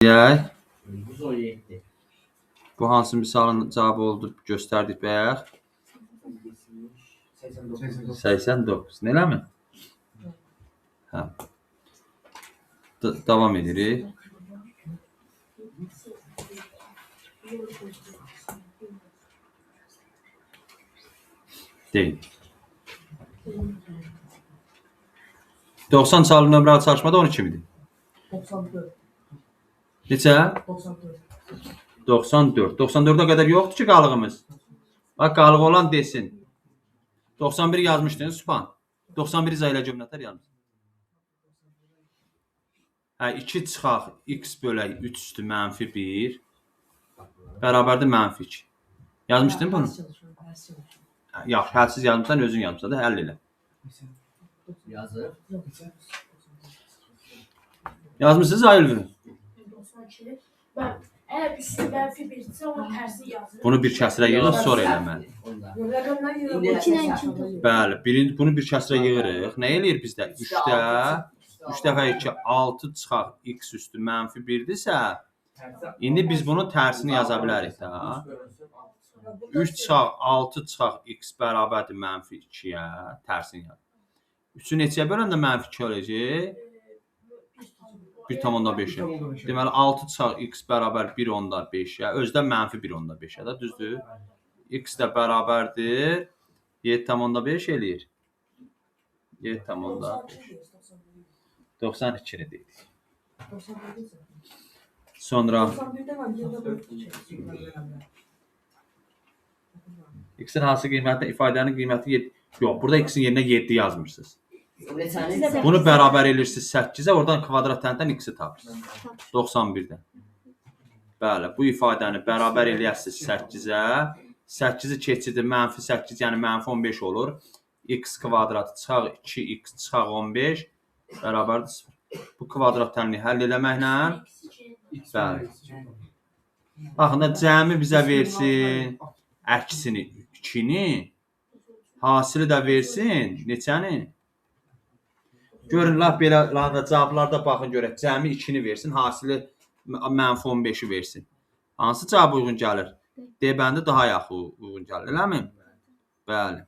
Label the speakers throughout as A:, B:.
A: Deyək.
B: 117.
A: Bu hansı misalın cavabı oldu? Göstərdik bayaq.
B: 89.
A: 89. Eləmi? Hə. Davam edirik. Deyin. 90 sallı nömrəli çalışmada 12 idi.
C: 94.
A: Neçə?
C: 94.
A: 94. 94-ə qədər yoxdur ki qalığımız. Bax qalıq olan desin. 91 yazmışdın Sübhan. 91 izah elə görüm nətər yazmış. Hə 2 çıxaq x bölək 3 üstü mənfi 1 bərabərdir mənfi 2. Yazmışdın bunu? Hə, yaxşı, həlsiz yazmısan, özün yazmısan da həll elə.
B: Yazır.
A: Yazmısınız Ayılvin?
D: 92. Ben eğer üstü mənfi 1-dirsə onun tərsini yazırım.
A: Bunu bir kəsrə yığıb sonra eləməli.
B: Onda.
A: Bəli, birinci bunu bir kəsrə yığırıq. Nə eləyir bizdə? 3-də 3 dəfə 2 6 çıxaq x üstü mənfi 1-dirsə, indi biz bunun tərsini yaza bilərik də. 3 çıxaq 6 çıxaq x bərabərdir mənfi 2-yə, tərsini yaz. 3-ü neçəyə böləndə mənfi 2 olacaq? 1,5-ə. Deməli 6 çıxaq x bərabər 1,5-ə, özü də mənfi 1,5-ə də, düzdür? X də bərabərdir 7,5 eləyir. 7,5. 92-ni dedik. Sonra x-in hansı qiymətinə ifadənin qiyməti 7. Yox, burada x-in yerinə 7 yazmırsınız. Bunu bərabər eləyirsiniz 8-ə, oradan kvadrat tənətdən x-i tapırsınız. 91-dən. Bəli, bu ifadəni bərabər eləyəsiniz 8-ə. 8-i keçirdir, mənfi 8, yəni mənfi 15 olur. X kvadratı çıxaq 2x çıxaq 15 bərabərdir 0. Bu kvadrat tənliyi həll eləməklə, bəli. Baxın da cəmi bizə versin əksini 2-ni, hasili də versin neçəni? Görün, lap belə landa cavablarda baxın görək. Cəmi 2-ni versin, hasili mənfi 15-i versin. Hansı cavab uyğun gəlir? D bəndi daha yaxın uyğun gəlir, eləmi? Bəli.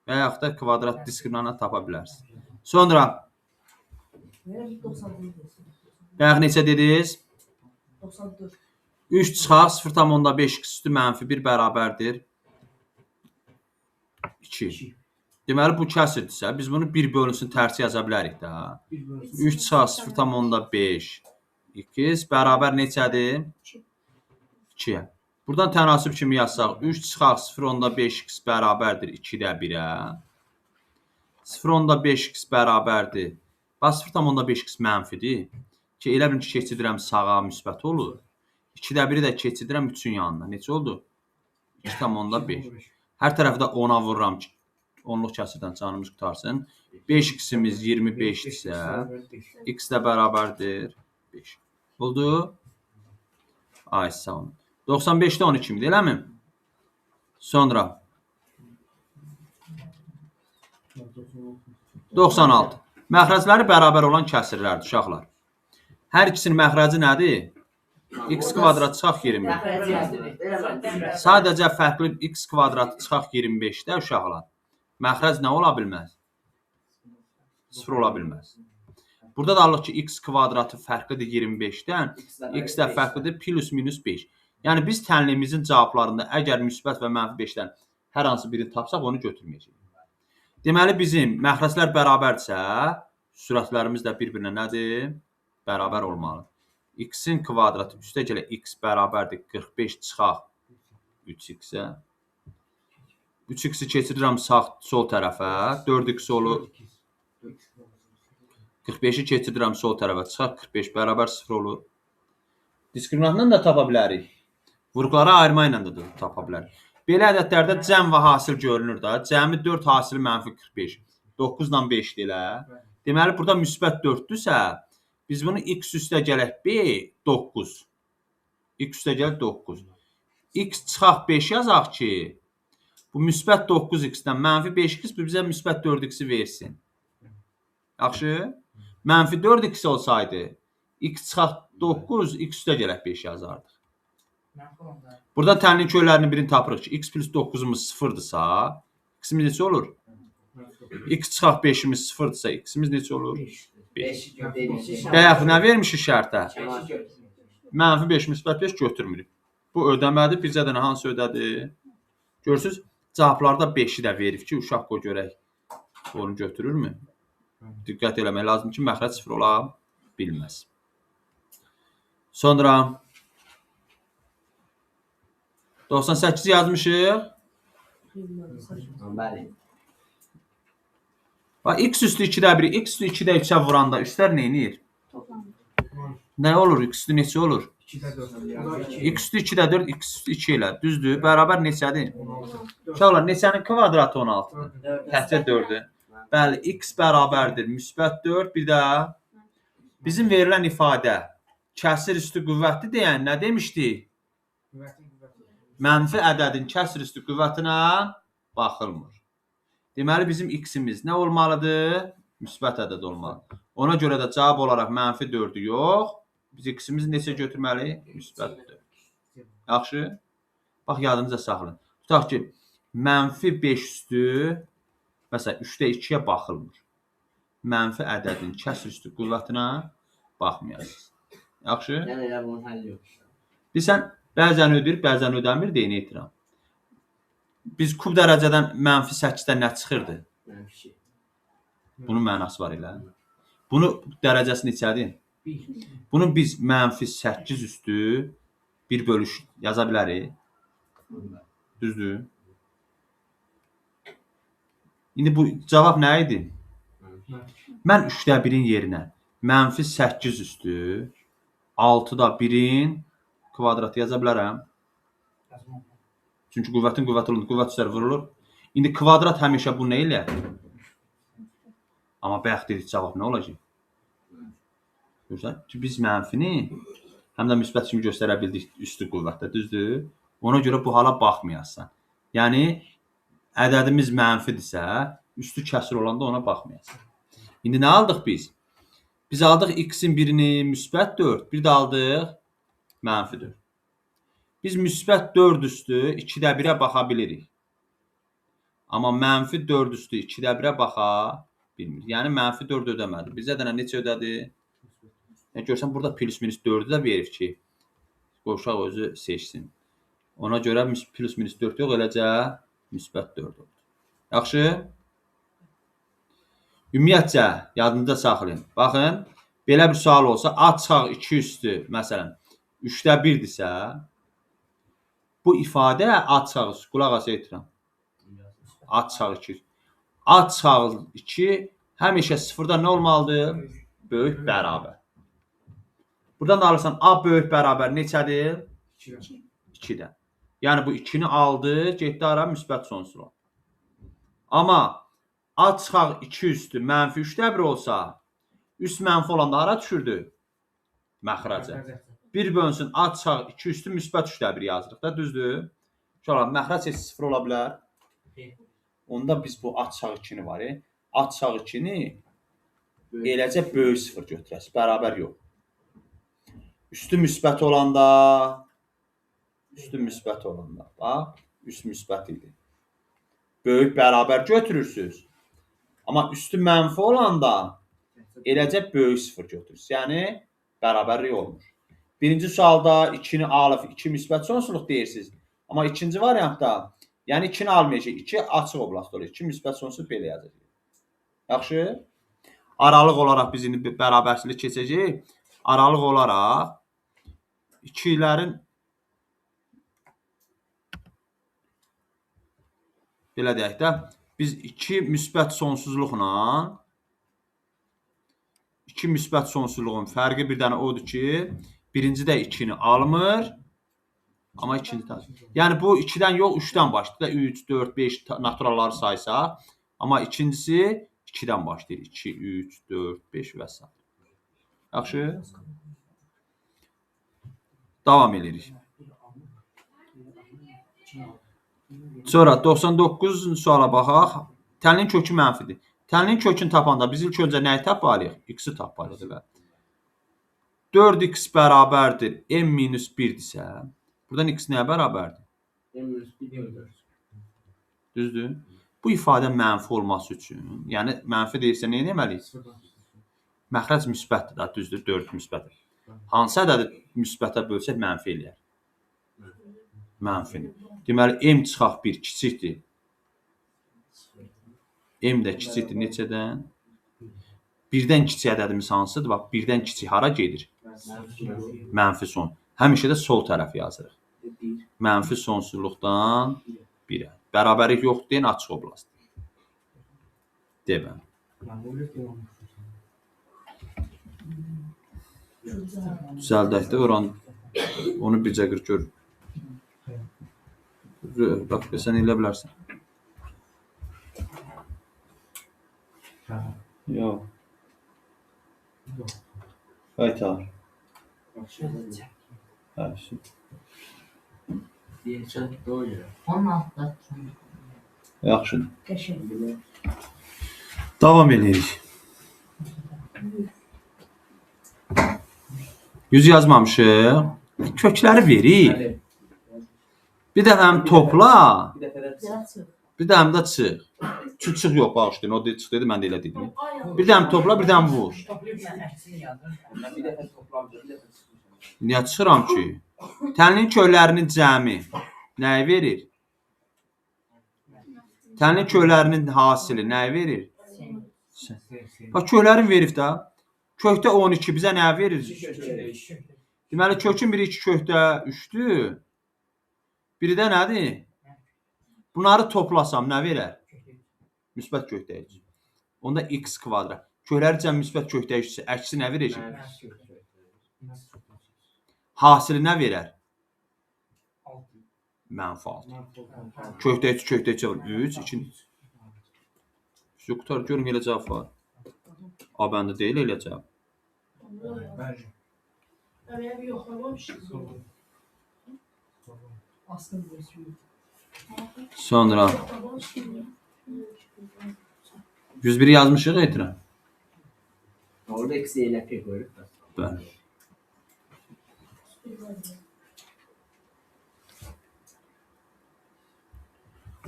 A: Və yaxud da kvadrat diskriminantı tapa bilərsiniz. Sonra bayaq neçə dediniz?
C: 94.
A: 3 çıxaq 0,5 x üstü mənfi 1 bərabərdir 2. Deməli bu kəsirdirsə, biz bunu 1 bölünsün tərsi yaza bilərik də. 3 çıxaq 0,5 x bərabər neçədir? 2-yə. Buradan tənasüb kimi yazsaq, 3 çıxaq 0,5 x bərabərdir 2-də 1-ə. 0,5 x bərabərdir. Bax 0,5 x mənfidir. Ki elə bilin ki, keçidirəm sağa müsbət olur. 2-də 1-i də keçidirəm 3-ün yanına. Neçə oldu? 2,5. Hər tərəfdə 10-a vururam ki, 10-luq kəsirdən canımız qurtarsın. 5x-imiz 25-dirsə, x də bərabərdir 5. Oldu? Ay, sağ olun. 95-də 12 idi, eləmi? Sonra 96. Məxrəcləri bərabər olan kəsirlərdir, uşaqlar. Hər ikisinin məxrəci nədir? X kvadrat çıxaq 25. Sadəcə fərqli x kvadratı çıxaq 25-də uşaqlar. Məxrəc nə ola bilməz? 0 ola bilməz. Burada da alırıq ki, x kvadratı fərqlidir 25-dən, x də fərqlidir plus minus 5. Yəni biz tənliyimizin cavablarında əgər müsbət və mənfi 5-dən hər hansı birini tapsaq, onu götürməyəcəyik. Deməli bizim məxrəclər bərabərdirsə, sürətlərimiz də bir-birinə nədir? Bərabər olmalı. X-in kvadratı üstə gələ x bərabərdir 45 çıxaq 3x-ə. 3x-i keçirirəm sağ sol tərəfə, 4x olur. 45-i keçirirəm sol tərəfə, çıxaq 45 bərabər 0 olur. Diskriminantla da tapa bilərik. Vurğulara ayırma ilə də tapa bilərik. Belə ədədlərdə cəm və hasil görünür də. Cəmi 4 hasili mənfi 45. 9 ilə 5-dir elə. Deməli burada müsbət 4-dürsə, biz bunu x üstə gələk b 9. X üstə gələk 9. X çıxaq 5 yazaq ki, bu müsbət 9x-dən mənfi 5x bu bizə müsbət 4x-i versin. Yaxşı? Mənfi 4x olsaydı, X çıxaq 9, x üstə gələk 5 yazardıq. Buradan tənlinin köklərinin birini tapırıq ki, x plus 9-umuz 0-dırsa, x-imiz neçə olur? X çıxaq 5-imiz 0-dırsa, x-imiz neçə olur? 5. Bayaq nə vermişik şərtə? Mənfi 5, müsbət 5 götürmürük. Bu ödəmədi, bircə dənə hansı ödədi? Görürsüz, cavablarda 5-i də verib ki, uşaq qoy görək onu götürürmü? Diqqət eləmək lazım ki, məxrəc 0 ola bilməz. Sonra 98 yazmışıq.
B: Bəli.
A: Bax, x üstü 2-də 1, x üstü 2-də 3-ə vuranda üstlər nə edir? Nə olur? X üstü neçə olur? X üstü 2-də 4, x üstü 2 elə. Düzdür? Bərabər neçədir? Uşaqlar, neçənin kvadratı 16-dır? Təkcə 4-ür. Bəli, x bərabərdir müsbət 4. Bir də bizim verilən ifadə kəsir üstü qüvvətli deyən nə demişdik? Mənfi ədədin kəsir üstü qüvvətinə baxılmır. Deməli, bizim x-imiz nə olmalıdır? Müsbət ədəd olmalıdır. Ona görə də cavab olaraq mənfi 4-ü yox, biz x-imizi neçə götürməliyik? Müsbət 4. Yaxşı? Bax, yadınıza saxlayın. Tutaq ki, mənfi 5 üstü, məsələn, 3-də 2-yə baxılmır. Mənfi ədədin kəsir üstü qüvvətinə baxmayasınız. Yaxşı?
B: Yəni elə bunun həlli yox.
A: Bilirsən, bəzən ödəyir, bəzən ödəmir, deyini etirəm. Biz kub dərəcədən mənfi 8-dən nə çıxırdı?
B: Mənfi 2.
A: Bunun mənası var elə. Bunu dərəcəsi neçədir? Bunu biz mənfi 8 üstü 1 bölüş yaza bilərik. Düzdür? İndi bu cavab nə idi? Mən 3-də 1-in yerinə mənfi 8 üstü 6-da 1-in kvadratı yaza bilərəm. Çünki qüvvətin qüvvəti olunur, qüvvət üstləri vurulur. İndi kvadrat həmişə bu nə elə? Amma bayaq dedik cavab nə olacaq? Görürsən ki, biz mənfini həm də müsbət kimi göstərə bildik üstü qüvvətdə, düzdür? Ona görə bu hala baxmayasan. Yəni, ədədimiz mənfidirsə, üstü kəsir olanda ona baxmayasan. İndi nə aldıq biz? Biz aldıq x-in birini müsbət 4, bir də aldıq mənfi 4. Biz müsbət 4 üstü 2-də 1-ə baxa bilirik. Amma mənfi 4 üstü 2-də 1-ə baxa bilmirik. Yəni, mənfi 4 ödəmədi. Bizə dənə neçə ödədi? Yəni, görsən, burada plus minus 4-ü də verib ki, uşaq özü seçsin. Ona görə plus minus 4 yox, eləcə müsbət 4 oldu. Yaxşı? Ümumiyyətcə, yadınızda saxlayın. Baxın, belə bir sual olsa, A çıxaq 2 üstü, məsələn, 3-də 1-dirsə, bu ifadə A çıxaq, qulaq asa etirəm. A çıxaq 2. A çıxaq 2 həmişə sıfırdan nə olmalıdır? Böyük bərabər. Buradan da alırsan, A böyük bərabər neçədir? 2-dən. Yəni, bu 2-ni aldı, getdi ara müsbət sonsuzluğa. Amma A çıxaq 2 üstü mənfi 3-də 1 olsa, üst mənfi olanda hara düşürdü? Məxrəcə. 1 bölünsün A çıxaq 2 üstü müsbət 3-də 1 yazırıq da, düzdür? Uşaqlar, məxrəc heç 0 ola bilər. Onda biz bu A çıxaq 2-ni var, A çıxaq 2-ni eləcə böyük 0 götürəsiz, bərabər yox. Üstü müsbət olanda, üstü müsbət olanda, bax, üst müsbət idi. Böyük bərabər götürürsünüz. Amma üstü mənfi olanda eləcə böyük 0 götürürsünüz. Yəni, bərabərlik olmur. Birinci sualda 2-ni alıb 2 müsbət sonsuzluq deyirsiniz. Amma ikinci variantda, yəni 2-ni almayacaq, 2 açıq oblast olur. 2 müsbət sonsuzluq belə yazacaq. Yaxşı? Aralıq olaraq biz indi bərabərsizlik keçəcəyik. Aralıq olaraq 2-lərin belə deyək də, biz 2 müsbət sonsuzluqla 2 müsbət sonsuzluğun fərqi bir dənə odur ki, birinci də 2-ni almır, amma ikinci də. Yəni, bu 2-dən yox, 3-dən başlayır. 3, 4, 5 naturalları saysaq, amma ikincisi 2-dən başlayır. 2, 3, 4, 5 və s. Yaxşı? Davam edirik. Sonra 99-cu suala baxaq. Tənlinin kökü mənfidir. Tənlinin kökünü tapanda biz ilk öncə nəyi tapmalıyıq? X-i tapmalıyıq. 4x bərabərdir m minus 1-dirsə, buradan x nəyə bərabərdir?
B: M minus 1 4.
A: Düzdür? Bu ifadə mənfi olması üçün, yəni mənfi deyilsə nə etməliyik? Məxrəc müsbətdir da, düzdür, 4 müsbətdir. Hansı ədədi müsbətə bölsək mənfi eləyər? Mənfini. Deməli, m çıxaq 1 kiçikdir. M də kiçikdir neçədən? 1-dən kiçik ədədimiz hansıdır? Bax, 1-dən kiçik hara gedir? Mənfi son. Həmişə də sol tərəfi yazırıq. Mənfi sonsuzluqdan 1-ə. Bərabərlik yoxdur deyən açıq oblast. Demə. Düzəldək də oranı, onu bircə qır gör. Bax, sən elə bilərsən. Yox. Qaytar. Hə, yaxşıdır. Davam eləyirik. 100 yazmamışıq. Kökləri verik. Bir dəfə həm topla, bir də həm də çıx. Çünki çıx yox, bağışlayın. O çıx dedi, mən də elə dedim. Bir də həm topla, bir də həm vur. Niyə çıxıram ki? Tənlinin köklərinin cəmi nəyi verir? Tənlinin köklərinin hasili nəyi verir? Bax, köklərin verib də. Kökdə 12 bizə nə verir? Deməli, kökün biri 2 kökdə 3-dür. Biri də nədir? Bunları toplasam nə verər? Müsbət kökdə 3. Onda x kvadrat. Kökləri cəm müsbət kökdə 3-dürsə, əksi nə verəcək? Hasili nə verər? Mənfi 6. Kökdə 3, kökdə 3, 3, 2. Qutar, görün elə cavab var. A bəndə deyil elə cavab. Sonra 101-i yazmışıq etirə.
B: Orada eksi ilə P qoyuruq da.
A: Bəli.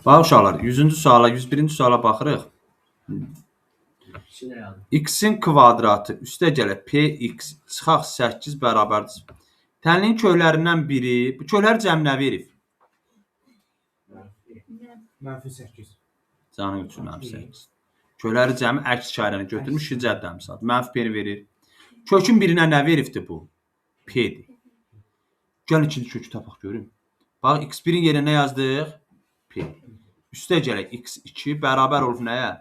A: Bax uşaqlar, 100-cü suala, 101-ci suala baxırıq. X-in kvadratı üstə gələ Px çıxaq 8 bərabərdir. Tənlinin köklərindən biri, bu köklər cəm nə verib?
E: Mənfi 8.
A: Canın üçün mənfi 8. Kökləri cəmi əks işarəni götürmüş ki, cədd əmsadı. Mənfi P-ni verir. Kökün birinə nə veribdir bu? P-dir. Gəlin ikinci kökü tapaq görüm. Bax, x1-in yerinə nə yazdıq? P. Üstə gələk x2 bərabər olub nəyə?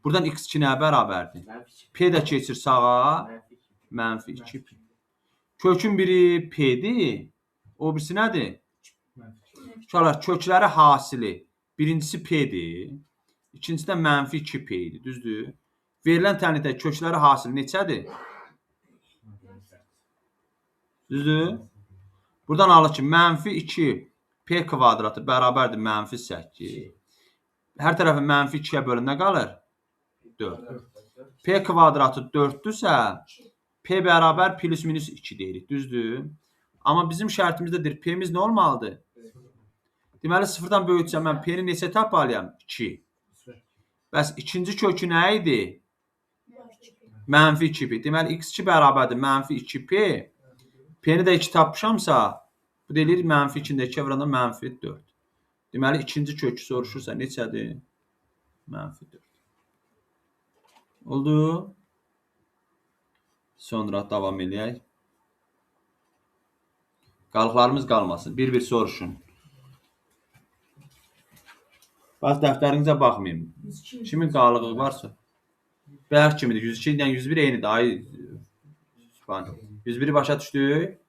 A: Buradan x2 nəyə bərabərdir? P də keçir sağa, mənfi 2P. Kökün biri P-dir, o birisi nədir? Uşaqlar, kökləri hasili. Birincisi P-dir, ikincisi də mənfi 2P idi, düzdür? Verilən tənlikdə kökləri hasili neçədir? Düzdür? Buradan alır ki, mənfi 2P kvadratı bərabərdir mənfi 8. Hər tərəfi mənfi 2-yə bölün nə qalır? 4. P kvadratı 4-dürsə, P bərabər plus minus 2 deyirik, düzdür? Amma bizim şərtimizdə P-miz nə olmalıdır? Deməli, sıfırdan böyüksə mən P-ni neçə tapmalıyam? 2. Bəs ikinci kökü nə idi? Mənfi 2P. Deməli, x2 bərabərdir mənfi 2P. P-ni də 2 tapmışamsa, bu da eləyir mənfi 2-ni də 2-yə vuranda mənfi 4. Deməli, ikinci kökü soruşursa neçədir? Mənfi 4. Oldu. Sonra davam eləyək. Qalıqlarımız qalmasın. Bir-bir soruşun. Bax, dəftərinizə baxmayın. Kimin qalığı varsa. Bəyər kimidir? 102 ilə 101 eynidir. Ay, 101-i başa düşdük.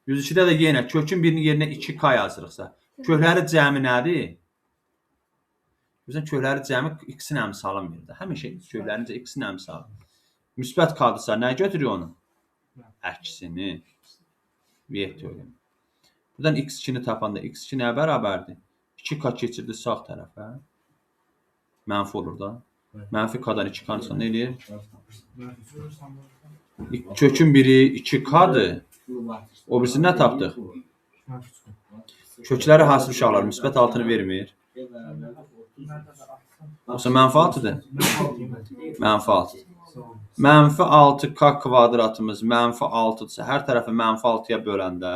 A: 102-də də yenə kökün birinin yerinə 2K yazırıqsa. Kökləri cəmi nədir? Görürsən, kökləri cəmi x-in əmsalını verir. Həmişə köklərin x-in əmsalı. Müsbət K-dırsa nə götürüyor onu? Əksini. V teoremi. Buradan x2-ni tapanda x2 nəyə bərabərdir? 2K keçirdi sağ tərəfə. Mənfi olur da. Mənfi K-dan 2K-nı nə eləyir? Kökün biri 2K-dır. O birisini nə tapdıq? Kökləri hasil uşaqlar müsbət 6-nı vermir. Yoxsa mənfi 6-dır? Mənfi 6. Mənfi 6K kvadratımız mənfi 6-dırsa, hər tərəfi mənfi 6-ya böləndə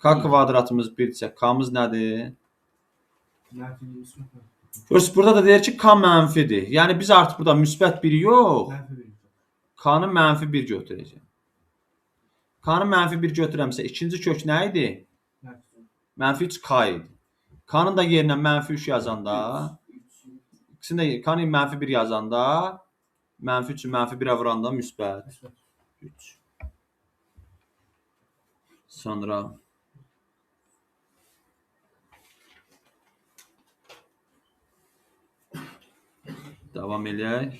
A: K kvadratımız 1-dirsə, K-mız nədir? Görürsünüz, burada da deyir ki, K mənfidir. Yəni, biz artıq burada müsbət 1 yox, K-nı mənfi 1 götürəcək. K-nı mənfi 1 götürəmsə, ikinci kök nə idi? Mənfi 3K idi. K-nın da yerinə mənfi 3 yazanda, ikisini də K-nı mənfi 1 yazanda, mənfi 3-ü mənfi 1-ə vuranda müsbət 3. Sonra davam eləyək.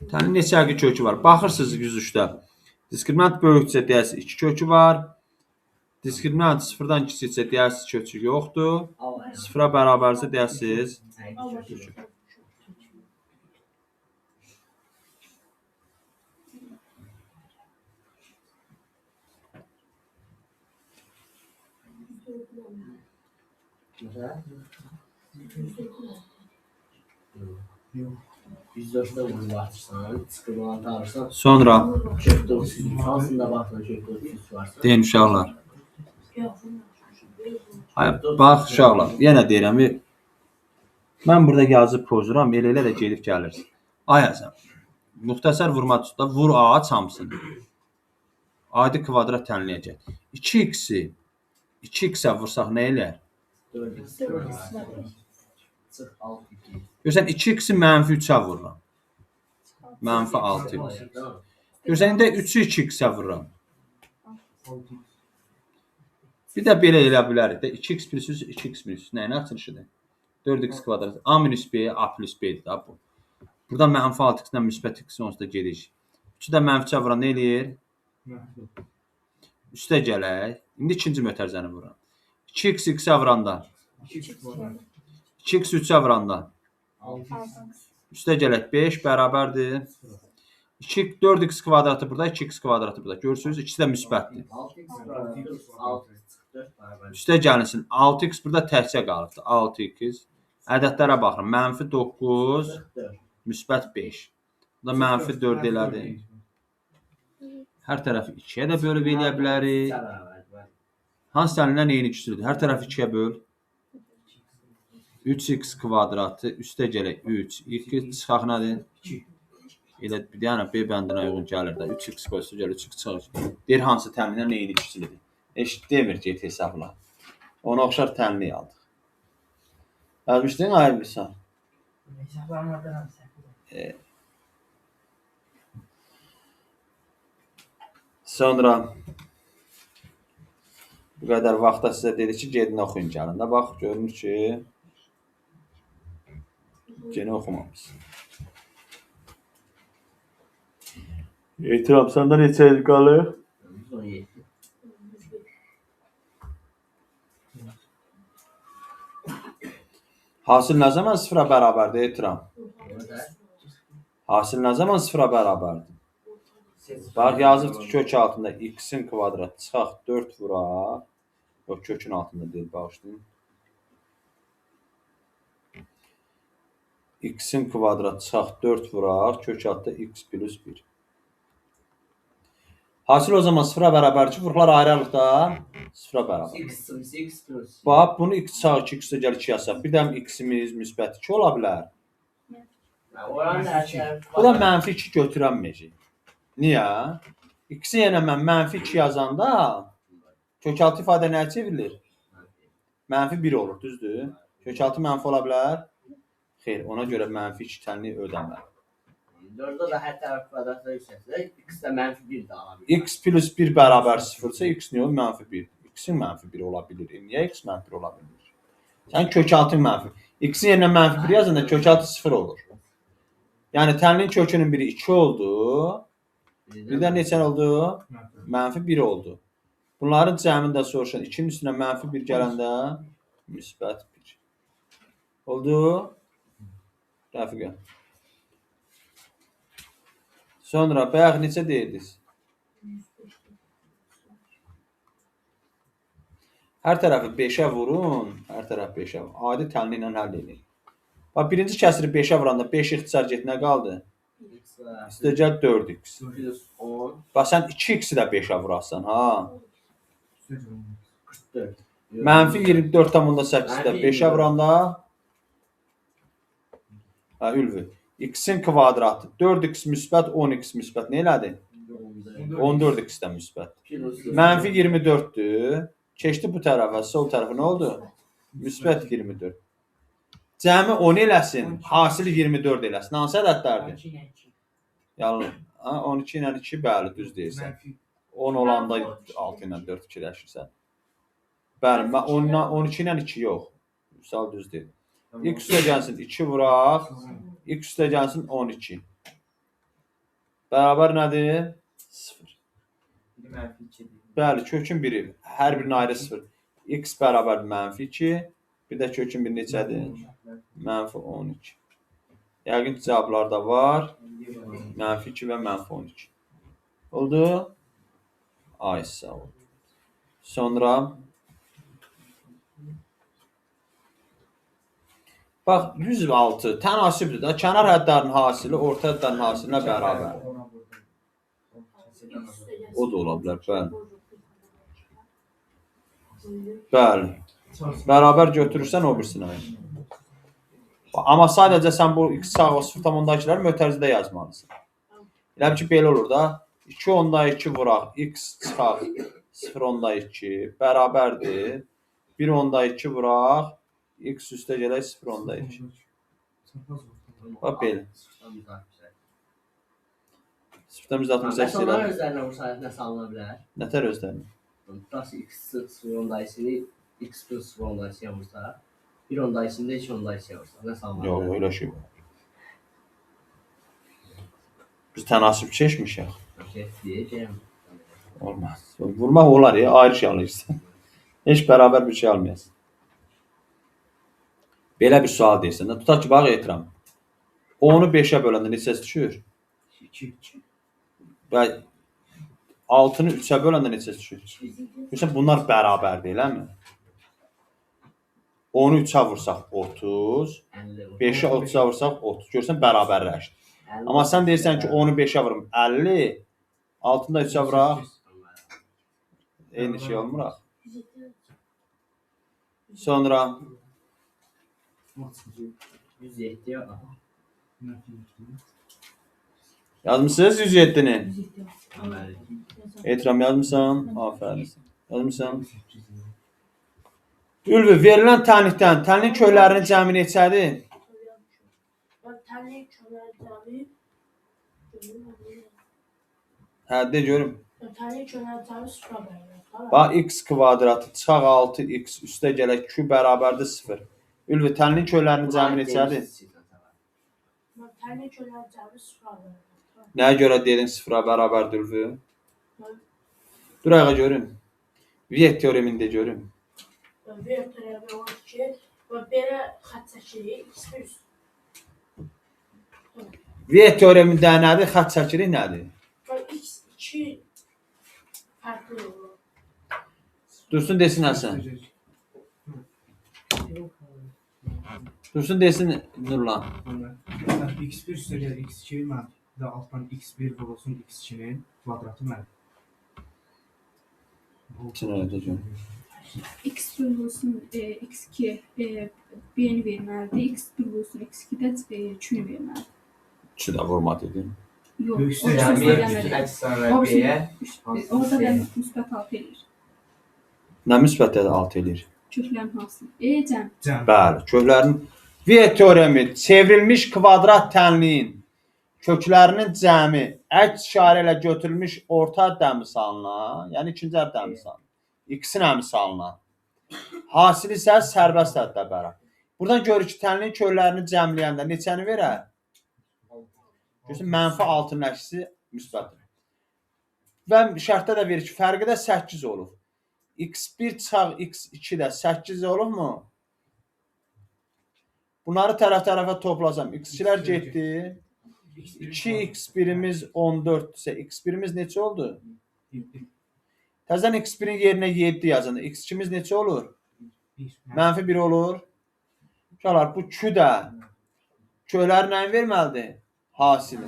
A: Tənin neçə həqiqi kökü var? Baxırsınız 103-də. Diskriminant böyükcə deyəsiniz 2 kökü var. Diskriminant 0-dan kiçikcə deyəsiniz kökü yoxdur. 0-a bərabərsə deyəsiniz kökü.
B: Yox. 104-də vurub atırsan, diskriminantı alırsan.
A: Sonra
B: kökdə 33, hansında baxsan kökdə 33 varsa.
A: Deyin uşaqlar. Ay, bax uşaqlar, yenə deyirəm, mən burada yazıb pozuram, elə-elə də gedib gəlirsin. Ay Həsən, müxtəsər vurma tutda vur A hamısını. Adi kvadrat tənləyəcək. 2x-i 2x-ə vursaq nə eləyər?
B: 4x.
A: Görürsən, 2x-i mənfi 3-ə vururam. Mənfi 6x. Görürsən, indi 3-ü 2x-ə vururam. Bir də belə elə bilərik də. 2x plus 3, 2x minus 3. Nəyin açılışıdır? 4x kvadrat. A minus B, A plus B-dir da bu. Burada mənfi 6x-dən müsbət x onsuz da gediş. 3-ü də mənfi 3-ə vuran nə eləyir? Üstə gələk. İndi ikinci mötərizəni vururam. 2x x-ə vuranda. 2x 3-ə vuranda. Üstə gələk 5 bərabərdir. 4x kvadratı burada, 2x kvadratı burada. Görürsünüz, ikisi də müsbətdir. Üstə gəlinsin. 6x burada təkcə qalıbdır. 6x. Ədədlərə baxıram. Mənfi 9, müsbət 5. Bu da mənfi 4 elədi. Hər tərəfi 2-yə də bölüb eləyə bilərik. Hansı tənliklə eyni küsürdür? Hər tərəfi 2-yə böl. 3x kvadratı üstə gələk 3, 2 çıxaq nədir? Elə bir dənə B bəndinə uyğun gəlir də. 3x qoysa gəlir 3x çıxaq. Deyir hansı tənliklə eyni küsürdür? Heç demir get hesabla. Ona oxşar tənlik aldıq. Yazmışdın ay Vüsal?
F: Hesaplamadım.
A: Sonra bu qədər vaxtda sizə dedi ki, gedin oxuyun gəlin də. Bax, görünür ki, yenə oxumamışsın. Ehtiram, səndə neçə il qalır?
B: 117.
A: Hasil nə zaman sıfıra bərabərdir, ehtiram? Hasil nə zaman sıfıra bərabərdir? Bax, yazıbdır ki, kök altında x-in kvadratı çıxaq 4 vuraq. Yox, kökün altında deyil, bağışlayın. X-in kvadratı çıxaq 4 vuraq, kök altında x plus 1. Hasil o zaman sıfıra bərabərdir ki, vuruqlar ayrı-ayrılıqda sıfıra bərabər.
B: X x plus.
A: Bax, bunu x çıxaq 2, x-ə gəl 2 yazsaq. Bir də x-imiz müsbət 2 ola bilər. Bu da mənfi 2 götürənməyəcək. Niyə? X-i yenə mən mənfi 2 yazanda kökaltı ifadə nəyə çevrilir? Mənfi 1 olur, düzdür? Kökaltı mənfi ola bilər? Xeyr, ona görə mənfi 2 tənlik ödəməli.
B: 4-də də hər tərəf kvadratla yüksəlsə, x də mənfi 1 də ala bilər.
A: X plus 1 bərabər 0-sa, x niyə olur? Mənfi 1. X-in mənfi 1 ola bilir. Niyə x mənfi 1 ola bilmir? Sən kökaltın mənfi. X-in yerinə mənfi 1 yazanda kökaltı 0 olur. Yəni tənliyin kökünün biri 2 oldu. Bir də neçə oldu? Mənfi 1 oldu. Bunların cəmini də soruşan 2-nin üstünə mənfi 1 gələndə müsbət 1. Oldu? Rəfiqə. Sonra bayaq neçə deyirdiniz? Hər tərəfi 5-ə vurun, hər tərəf 5-ə. Adi tənliklə həll edin. Bax, birinci kəsiri 5-ə vuranda 5 ixtisar get, nə qaldı? Üstəgəl 4x.
B: Plus 10.
A: Bax, sən 2x-i də 5-ə vurasan, ha?
B: 44.
A: Mənfi 24,8-i də 5-ə vuranda hə, ülvü. X-in kvadratı 4x müsbət 10x müsbət nə elədi? 14x də müsbət. Mənfi 24-dür. Keçdi bu tərəfə, sol tərəfə nə oldu? Müsbət 24. Cəmi 10 eləsin, hasili 24 eləsin. Hansı ədədlərdir?
F: 12 ilə 2.
A: Yəni, 12 ilə 2, bəli, düz deyirsən. 10 olanda 6 ilə 4 fikirləşirsən. Bəli, 12 ilə 2 yox. Vüsal düz deyir. X üstə gəlsin 2 vuraq, X üstə gəlsin 12. Bərabər nədir? 0.
F: Mənfi 2-dir.
A: Bəli, kökün biri. Hər birinin ayrı 0. X bərabər mənfi 2. Bir də kökün biri neçədir? Mənfi 12. Yəqin ki, cavablar da var. Mənfi 2 və mənfi 12. Oldu? Ay, sağ ol. Sonra bax, 106 tənasibdir da. Kənar hədlərin hasili orta hədlərin hasilinə bərabər. O da ola bilər, bəli. Bəli. Bərabər götürürsən o birisinə. Amma sadəcə sən bu x sağ 0,2-ləri mötərizədə yazmalısan. Elə bil ki, belə olur da. 2,2 vuraq, x çıxaq 0,2 bərabərdir. 1,2 vuraq, x üstə gələk 0,2. Bax belə. 0,168
B: Onların
A: elədir.
B: özlərinə vursaq nə salına bilər?
A: Nətər özlərinə?
B: Tutaq ki, x 0,2-ni x plus 0,2-yə vursaq, 1,2-ni də 2,2-yə vursaq, nə salına
A: Yox,
B: bilər?
A: elə şey yox. Biz tənasib keçmişik.
B: Deyəcəyəm.
A: Olmaz. Vurmaq olar ya, ayrı şey alırsan. Heç bərabər bir şey almayasan. Belə bir sual deyirsən də, tutaq ki, bax etiram. 10-u 5-ə böləndə neçəsi düşür?
E: 2.
A: Və 6-nı 3-ə böləndə neçəsi düşür? Görürsən, bunlar bərabərdir, eləmi? 10-u 3-ə vursaq 30, 5-i 30-a vursaq 30. Görürsən, bərabərləşdi. Amma sən deyirsən ki, 10-u 5-ə vurum 50, 6-nı da 3-ə vuraq, eyni şey olmur axı. Sonra
B: 107
A: yazmısınız 107-ni.
B: Bəli.
A: Etiram yazmısan? Afərin. Yazmısan? Ülvi, verilən tənlikdən tənlik köylərinin cəmi neçədir?
D: Tənlik köyləri cəmi
A: Hə, de görüm.
D: Tənlik köyləri cəmi 0 bərabər.
A: Bax, x kvadratı çıxaq 6x üstə gələk q bərabərdir 0. Ülvi, tənlik köylərinin cəmi neçədir?
D: Tənlik köyləri cəmi 0 bərabər.
A: Nəyə görə dedin 0-a bərabərdir Ülvi? Dur ayağa görüm. Viet teoremini de görüm.
D: Viet teoremi olur ki, belə xətt çəkirik, x1
A: Viet teoremində nədir? Xətt çəkirik nədir?
D: X2 fərqli olur.
A: Dursun desin Həsən. Dursun desin Nurlan.
E: X1 üstə gəlir x2 mənfi. Bir də altdan x1 vurulsun x2-nin kvadratı mənfi.
A: Sən elə də gör.
G: X1 vurulsun x2 b-ni verməlidir. X1 vurulsun x2 də q-ni verməlidir.
A: 3-ü də vurma dedim.
G: Yox,
E: Böyük
G: o
E: cəmi
G: birisi
F: Əks sonra B-yə.
G: Orada da müsbət 6 eləyir.
A: Nə müsbət 6 eləyir?
G: Köklərin hasılı. Cəm.
E: Cəm.
A: Bəli, köklərin Viet teoremi çevrilmiş kvadrat tənliyin köklərinin cəmi əks işarə ilə götürülmüş orta ədəd əmsalına, yəni ikinci ədəd əmsalına, x-in əmsalına, hasil isə sərbəst ədədə bərabər. Buradan görürük ki, tənliyin köklərini cəmləyəndə neçəni verər? Görürsən, mənfi 6-nın əksi müsbətdir. Və şərtdə də verir ki, fərqi də 8 olub. x1 çıxaq x2 də 8 olubmu? Bunları tərəf-tərəfə toplasam, x2-lər getdi. 2x1-imiz 14-dürsə, x1-imiz neçə oldu?
E: 7.
A: Təzədən x1-in yerinə 7 yazanda x2-miz neçə olur?
E: 1.
A: Mənfi 1 olur. Uşaqlar, bu Q də kökləri nəyin verməlidir? Hasili.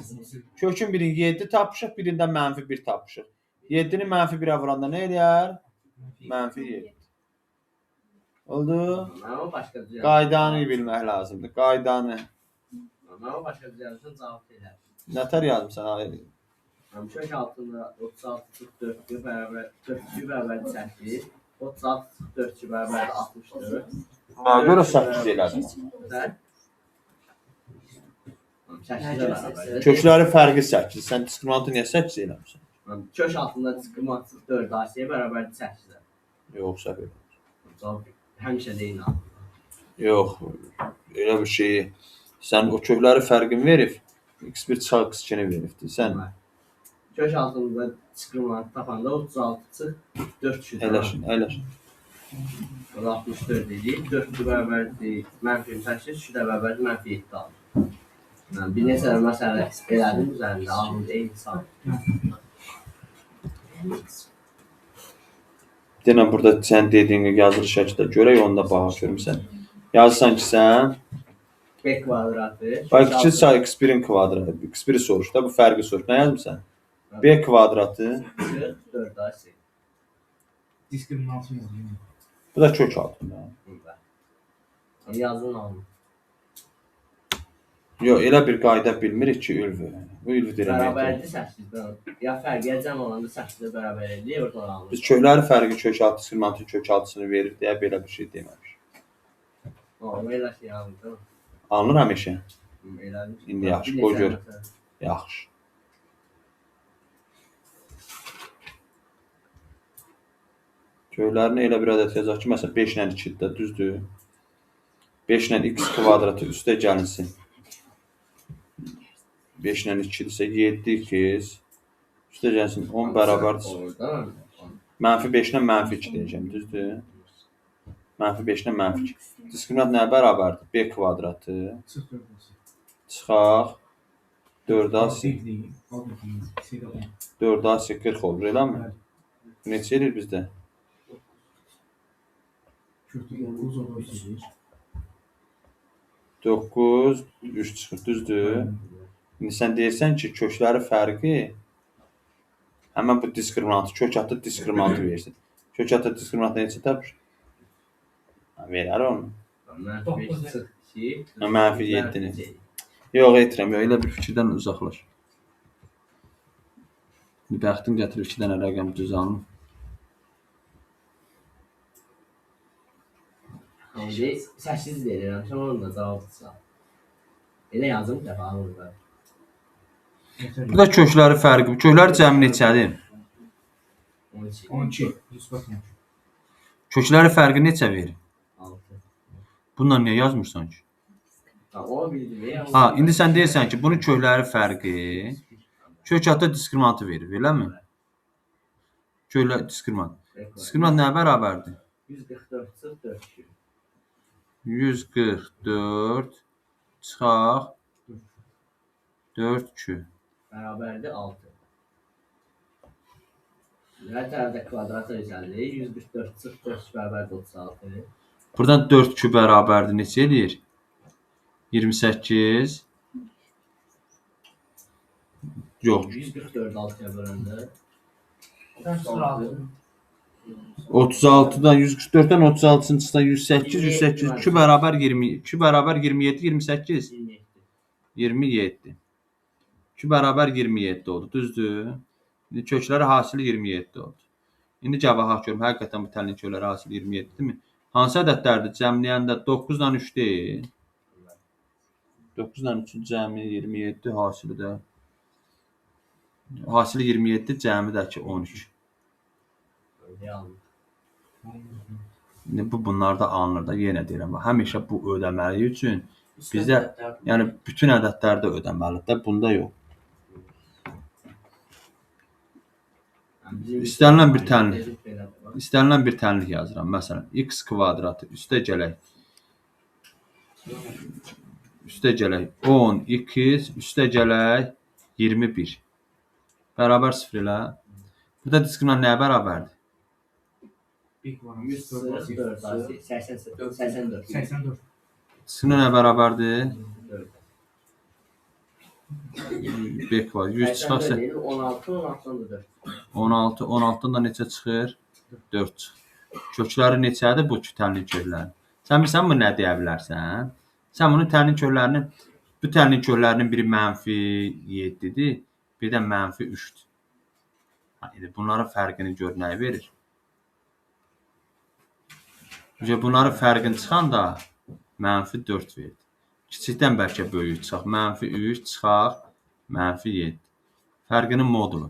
A: Kökün birini 7 tapmışıq, birində mənfi 1 tapmışıq. 7-ni mənfi 1-ə vuranda nə eləyər? Mənfi 7. Oldu?
B: Mən o başqa düzəlmişəm.
A: Qaydanı bilmək lazımdır. Qaydanı.
B: Mən o başqa düzəlmişəm, cavab verər.
A: Nətər yazmısan? Ay?
B: Kök altında 36 çıx 4 bərabər 4 bərabər 8, 36 çıx 4 bərabər 64.
A: Mənə görə 8 elədin.
B: Sən? 8-ə bərabər.
A: Kökləri fərqi 8. Sən diskriminantı niyə 8 eləmisən?
B: Kök altında diskriminant çıx 4 AC bərabər 8-ə.
A: Yox, səhv elədim.
B: Cavab həmişə də eyni.
A: Yox, elə bir şeyi. Sən o kökləri fərqini verib, x1 çıxaq x2-ni veribdi. Sən
B: Kök altında diskriminant tapanda 36 çıx 4 3.
A: əyləşin, əyləşin.
B: O da 64 edir. 4 bərabərdir mənfi 8, 3 də bərabərdir mənfi 7 alır. Yəni bir neçə məsələ elədim üzərində alındı eyni san.
A: Denən burada sən dediyin yazılı şəkildə görək, onda baxa görmüsən. Yazırsan ki, sən
B: B kvadratı.
A: bax 2 say x1-in kvadratı, x1-i soruş da, bu fərqi soruş. Nə yazmısan? B kvadratı,
B: Çıx 4 AC.
E: Diskriminantı yazayım.
A: bu da kök altında.
B: Burada. Yazın alın.
A: Yox, elə bir qayda bilmirik ki, ülvü. Bu ülvü deyirəm.
B: Bərabərdir 8-dən. Ya fərqə cəm olanda 8-ə bərabər eləyir, oradan alınır.
A: Biz kökləri fərqi kök altı diskriminantın kök altısını verir deyə belə bir şey deməmiş.
B: Onu elə şey alınır.
A: Alınır həmişə.
B: Elədim.
A: İndi yaxşı,
B: Bir
A: qoy
B: neçə
A: gör.
B: məsələ.
A: Yaxşı. Köklərini elə bir ədəd yazaq ki, məsələn 5 ilə 2-dir də, düzdür? 5 ilə x kvadratı üstə gəlinsin. 5 ilə 2-dirsə 7x üstə gəlinsin 10 bərabərdir.
B: Oradan.
A: Mənfi 5 ilə mənfi 2 deyəcəm, düzdür? Mənfi 5 ilə mənfi 2. Diskriminant nəyə bərabərdir? B kvadratı
E: Çıx 4 AC.
A: çıxaq 4AC
E: 1 deyim. Al bakalım. İkisi də 10.
A: 4AC 40 olur, eləmi?
E: Bəli.
A: Neçə eləyir bizdə?
E: Kökü 9 o da 3 edir.
A: 9, 3 çıxır, düzdür? İndi sən deyirsən ki, kökləri fərqi həmən bu diskriminantı, kök atı diskriminantı versin. Kök atı diskriminantı neçə tapır? Ha, verər onu.
B: Mənfi 5 çıx 2.
A: Ha, mənfi 7-ni. Yox, etirəm, yox, elə bir fikirdən uzaklaş. İndi bəxtin gətirib 2 dənə rəqəm düz alın.
B: İndi 8 deyirəm, sən onun da cavabı çıxar. Elə yazım bir dəfə alınır da.
A: Bu da kökləri fərqi. Köklər cəmi neçədir?
B: 12.
E: 12. Müsbət 12.
A: Kökləri fərqi neçə verir?
B: 6.
A: Bununla niyə yazmırsan ki?
B: Ha, onu bildim.
A: Ha, indi sən deyirsən ki, bunun kökləri fərqi kök atı diskriminantı verir, eləmi? Köklər diskriminant. Diskriminant nəyə bərabərdir?
B: 144 çıx 4 2.
A: 144 çıxaq 4 Q.
B: Bərabərdir 6. Hər tərəfdə kvadrat özelliği 144 çıx 4 bərabərdir 36.
A: Buradan 4 Q bərabərdir neçə eləyir? 28. Yox,
B: 144 6-ya böləndə
A: 36-dan 144-dən 36-sını çıxsa 108, 108 Q bərabər 20, Q bərabər 27, 28,
B: 27.
A: 27. Q bərabər 27 oldu, düzdür? İndi kökləri hasili 27 oldu. İndi gəl baxaq görüm, həqiqətən bu təlin kökləri hasili 27-dirmi? Hansı ədədlərdir? Cəmləyəndə 9 ilə 3 deyil. 9 ilə 3-ün cəmi 27 hasili də. Hasili 27, cəmi də ki 13.
B: Aldım.
A: İndi bu bunlar da alınır da, yenə deyirəm, bax, həmişə bu ödəməli üçün bizdə, yəni bütün ədədlərdə ödəməlidir də, bunda yox.
B: Yəni
A: İstənilən bir tənlik. İstənilən bir tənlik yazıram. Məsələn, x kvadratı üstə gələk. Üstə gələk 10x, üstə gələk 21. Bərabər 0 elə. Burada diskriminant nəyə bərabərdir?
B: 144 84.
E: 84.
A: Diskriminant nəyə bərabərdir? B kvadrat. 100 çıxarsa
B: 16, 16-dan da 4.
A: 16, 16-dan da neçə çıxır? 4 çıxır. Kökləri neçədir bu tənlik köklərinin? Sən bilirsən bunu nə deyə bilərsən? Sən bunun tənlik köklərinin, bu tənlik köklərinin biri mənfi 7-dir, bir də mənfi 3-dür. İndi bunların fərqini gör nəyi verir? Bunların fərqini çıxanda mənfi 4 verdi. Kiçikdən bəlkə böyük çıxaq. Mənfi 3 çıxaq, mənfi 7. Fərqinin modulu.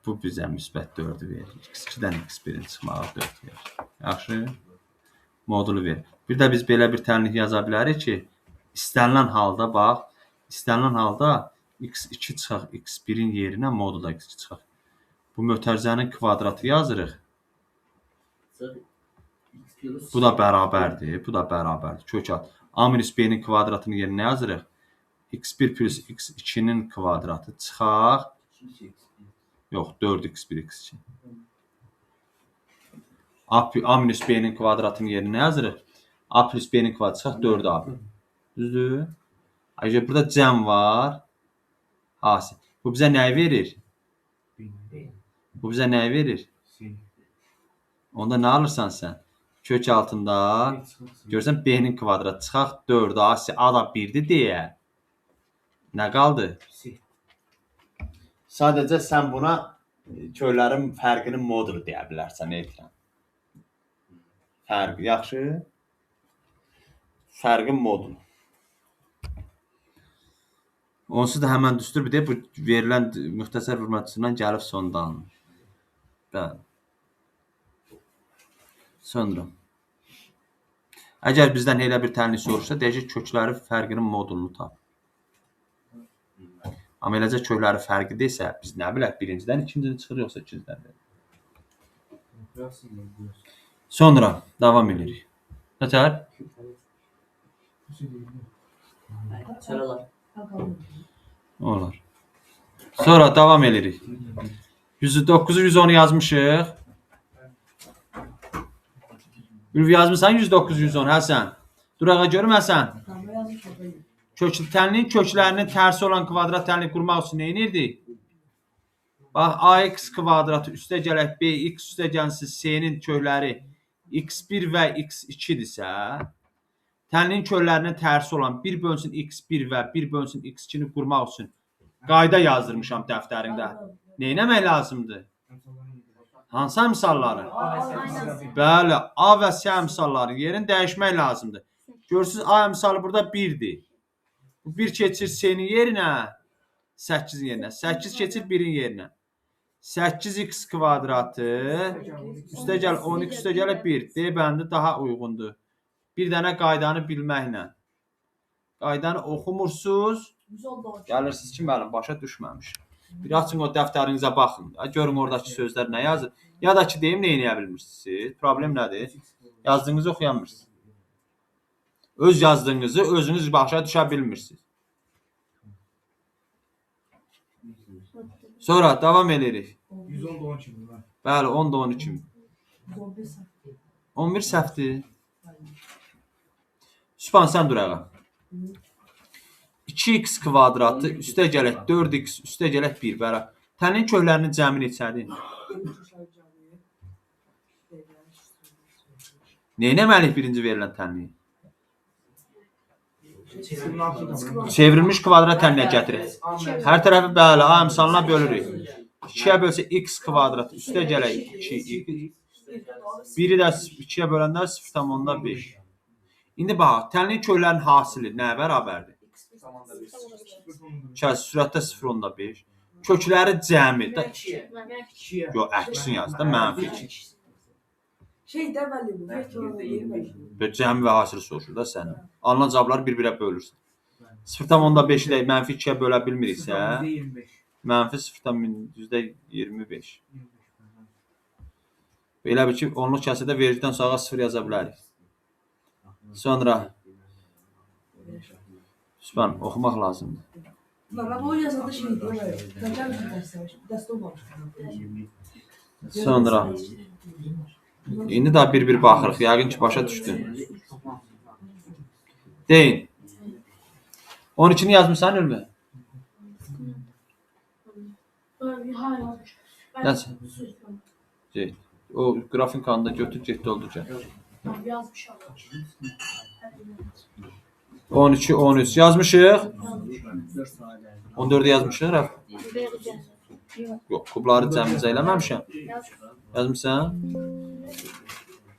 A: Bu bizə müsbət 4-ü verir. X2-dən x1-in çıxmağı 4 verir. Yaxşı? Modulu verir. Bir də biz belə bir tənlik yaza bilərik ki, istənilən halda bax, istənilən halda x2 çıxaq, x1-in yerinə modulda x2 çıxaq. Bu mötərizənin kvadratı yazırıq. Bu da bərabərdir, bu da bərabərdir. Kök at. A minus B-nin kvadratının yerinə nə yazırıq? x1 plus x2-nin kvadratı çıxaq. Yox, 4x1 x2. A minus B-nin kvadratının yerinə nə yazırıq? A plus B-nin kvadratı çıxaq 4AB. Düzdür? Ayrıca burada cəm var. Hasil. Bu bizə nəyi verir? Bu bizə nəyi verir? Onda nə alırsan sən? Kök altında görürsən B-nin kvadratı çıxaq 4AC, A da 1-dir deyə. Nə qaldı? Sadəcə sən buna köylərin fərqinin modulu deyə bilərsən, etirən. Fərqi, yaxşı? Fərqin modulu. Onsuz da həmən düstur bir də bu verilən müxtəsər vurma düsturundan gəlib sonda alınır. Bəli. Sonra. Əgər bizdən elə bir tənlik soruşsa, deyəcək kökləri fərqinin modulunu tap. Amma eləcə kökləri fərqi desə, biz nə bilək, birincidən ikincini çıxır, yoxsa ikincidən verir. Sonra davam edirik. Nətər? Olar. Sonra davam edirik. 109-u 110-u yazmışıq. Ülvi yazmısan 109 110 Həsən. Dur ağa görüm Həsən. Tənliyin köklərinin tərsi olan kvadrat tənlik qurmaq üçün nə edirdik? Bax, AX kvadratı üstə gələk BX üstə gəlsin C-nin kökləri x1 və x2-dirsə, tənliyin köklərinin tərsi olan 1 bölünsün x1 və 1 bölünsün x2-ni qurmaq üçün qayda yazdırmışam dəftərində. Nə etmək lazımdır? Hansı əmsalları? Bəli, A və C əmsalları yerini dəyişmək lazımdır. Görürsünüz, A əmsalı burada 1-dir. Bu 1 keçir C-nin yerinə, 8-in yerinə. 8 keçir 1-in yerinə. 8x kvadratı üstə gəl 12 üstə gələ 1. D bəndi daha uyğundur. Bir dənə qaydanı bilməklə. Qaydanı oxumursunuz, gəlirsiniz ki, müəllim, başa düşməmişim. Bir açın o dəftərinizə baxın. Görün oradakı sözlər nə yazır. Ya da ki, deyim, nə eləyə bilmirsiniz? Problem nədir? Yazdığınızı oxuyamırsınız. Öz yazdığınızı özünüz başa düşə bilmirsiniz. Sonra davam edirik.
E: 110 da 12.
A: Bəli, 10 da 12. 11 səhvdir. Sübhan, sən dur ayağa. 2x kvadratı üstə gələk 4x üstə gələk 1 bərabər. Tənliyin köklərinin cəmi neçədir? Nə etməliyik birinci verilən tənliyi? Çevrilmiş kvadrat tənliyə gətirək. Hər tərəfi bəli, A əmsalına bölürük. 2-yə bölsə x kvadratı üstə gələk 2x. 1-i də 2-yə böləndə 0,5. İndi bax, tənliyin köklərinin hasili nəyə bərabərdir? Sürətdə 0,5. Kökləri cəmi. Yox, əksin yaz da, mənfi 2. Cəmi və hasili soruşur da sənə. Alınan cavabları bir-birə bölürsən. 0,5-i də mənfi 2-yə bölə bilmiriksə, mənfi 0,25. Elə bil ki, onluq kəsrdə vericidən sağa 0 yaza bilərik. Sonra Sübhan, oxumaq lazımdır.
C: Mən bu yazanda şey deyirəm. Təkrar dərslər. Dəstə olmamış.
A: Sonra indi daha bir-bir baxırıq. Yəqin ki, başa düşdün. Deyin. 12-ni yazmısan Ülvi?
D: Ha yazmış. Ben
A: Nəsə? Get. O qrafikanı da götür, get doldur gəl.
D: Yazmışam.
A: 12, 13 yazmışıq. 14-ü yazmışıq, Rəf? Yox, kubları cəmicə eləməmişəm. Yazmısan?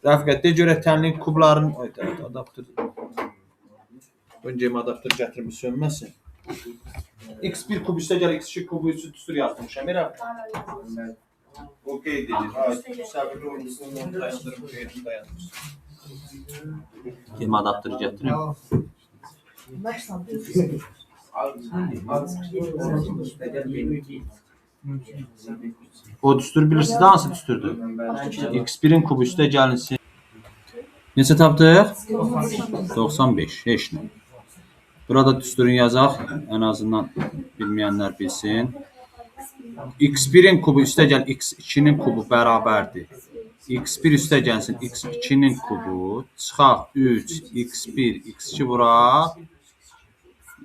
A: Rəfiqət, de görək tənlik kubların... Ay, adaptör. Öncə adaptör gətirmiş sönməsin. X1 kubu üstə gəl, X2 kubu üstü düstur yazmışam. Rəfiqət. O qeyd edir. Ay, səbirli olmuşsun, onu dayandırım, qeydini dayandırsın. Kim adaptörü gətirim? O düstur bilirsiniz də hansı düsturdur? X1-in kubu üstə gəlinsin. Neçə tapdıq? 95. Heç nə. Burada düsturun yazaq. Ən azından bilməyənlər bilsin. X1-in kubu üstə gəl X2-nin kubu bərabərdir. X1 üstə gəlsin X2-nin kubu. Çıxaq 3, X1, X2 vuraq.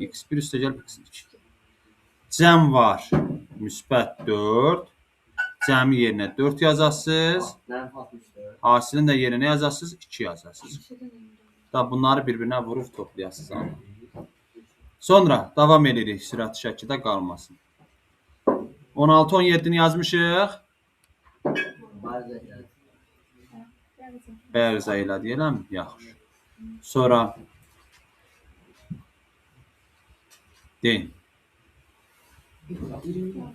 A: X1 üstə gəl X2. Cəm var. Müsbət 4. Cəmi yerinə 4 yazasınız. Hasilin də yerinə nə yazasınız? 2 yazasınız. Da bunları bir-birinə vurub toplayasınız. Sonra davam edirik. Sürət şəkildə qalmasın. 16, 17-ni yazmışıq. Bərzə ilə deyiləm. Yaxşı. Sonra deyin.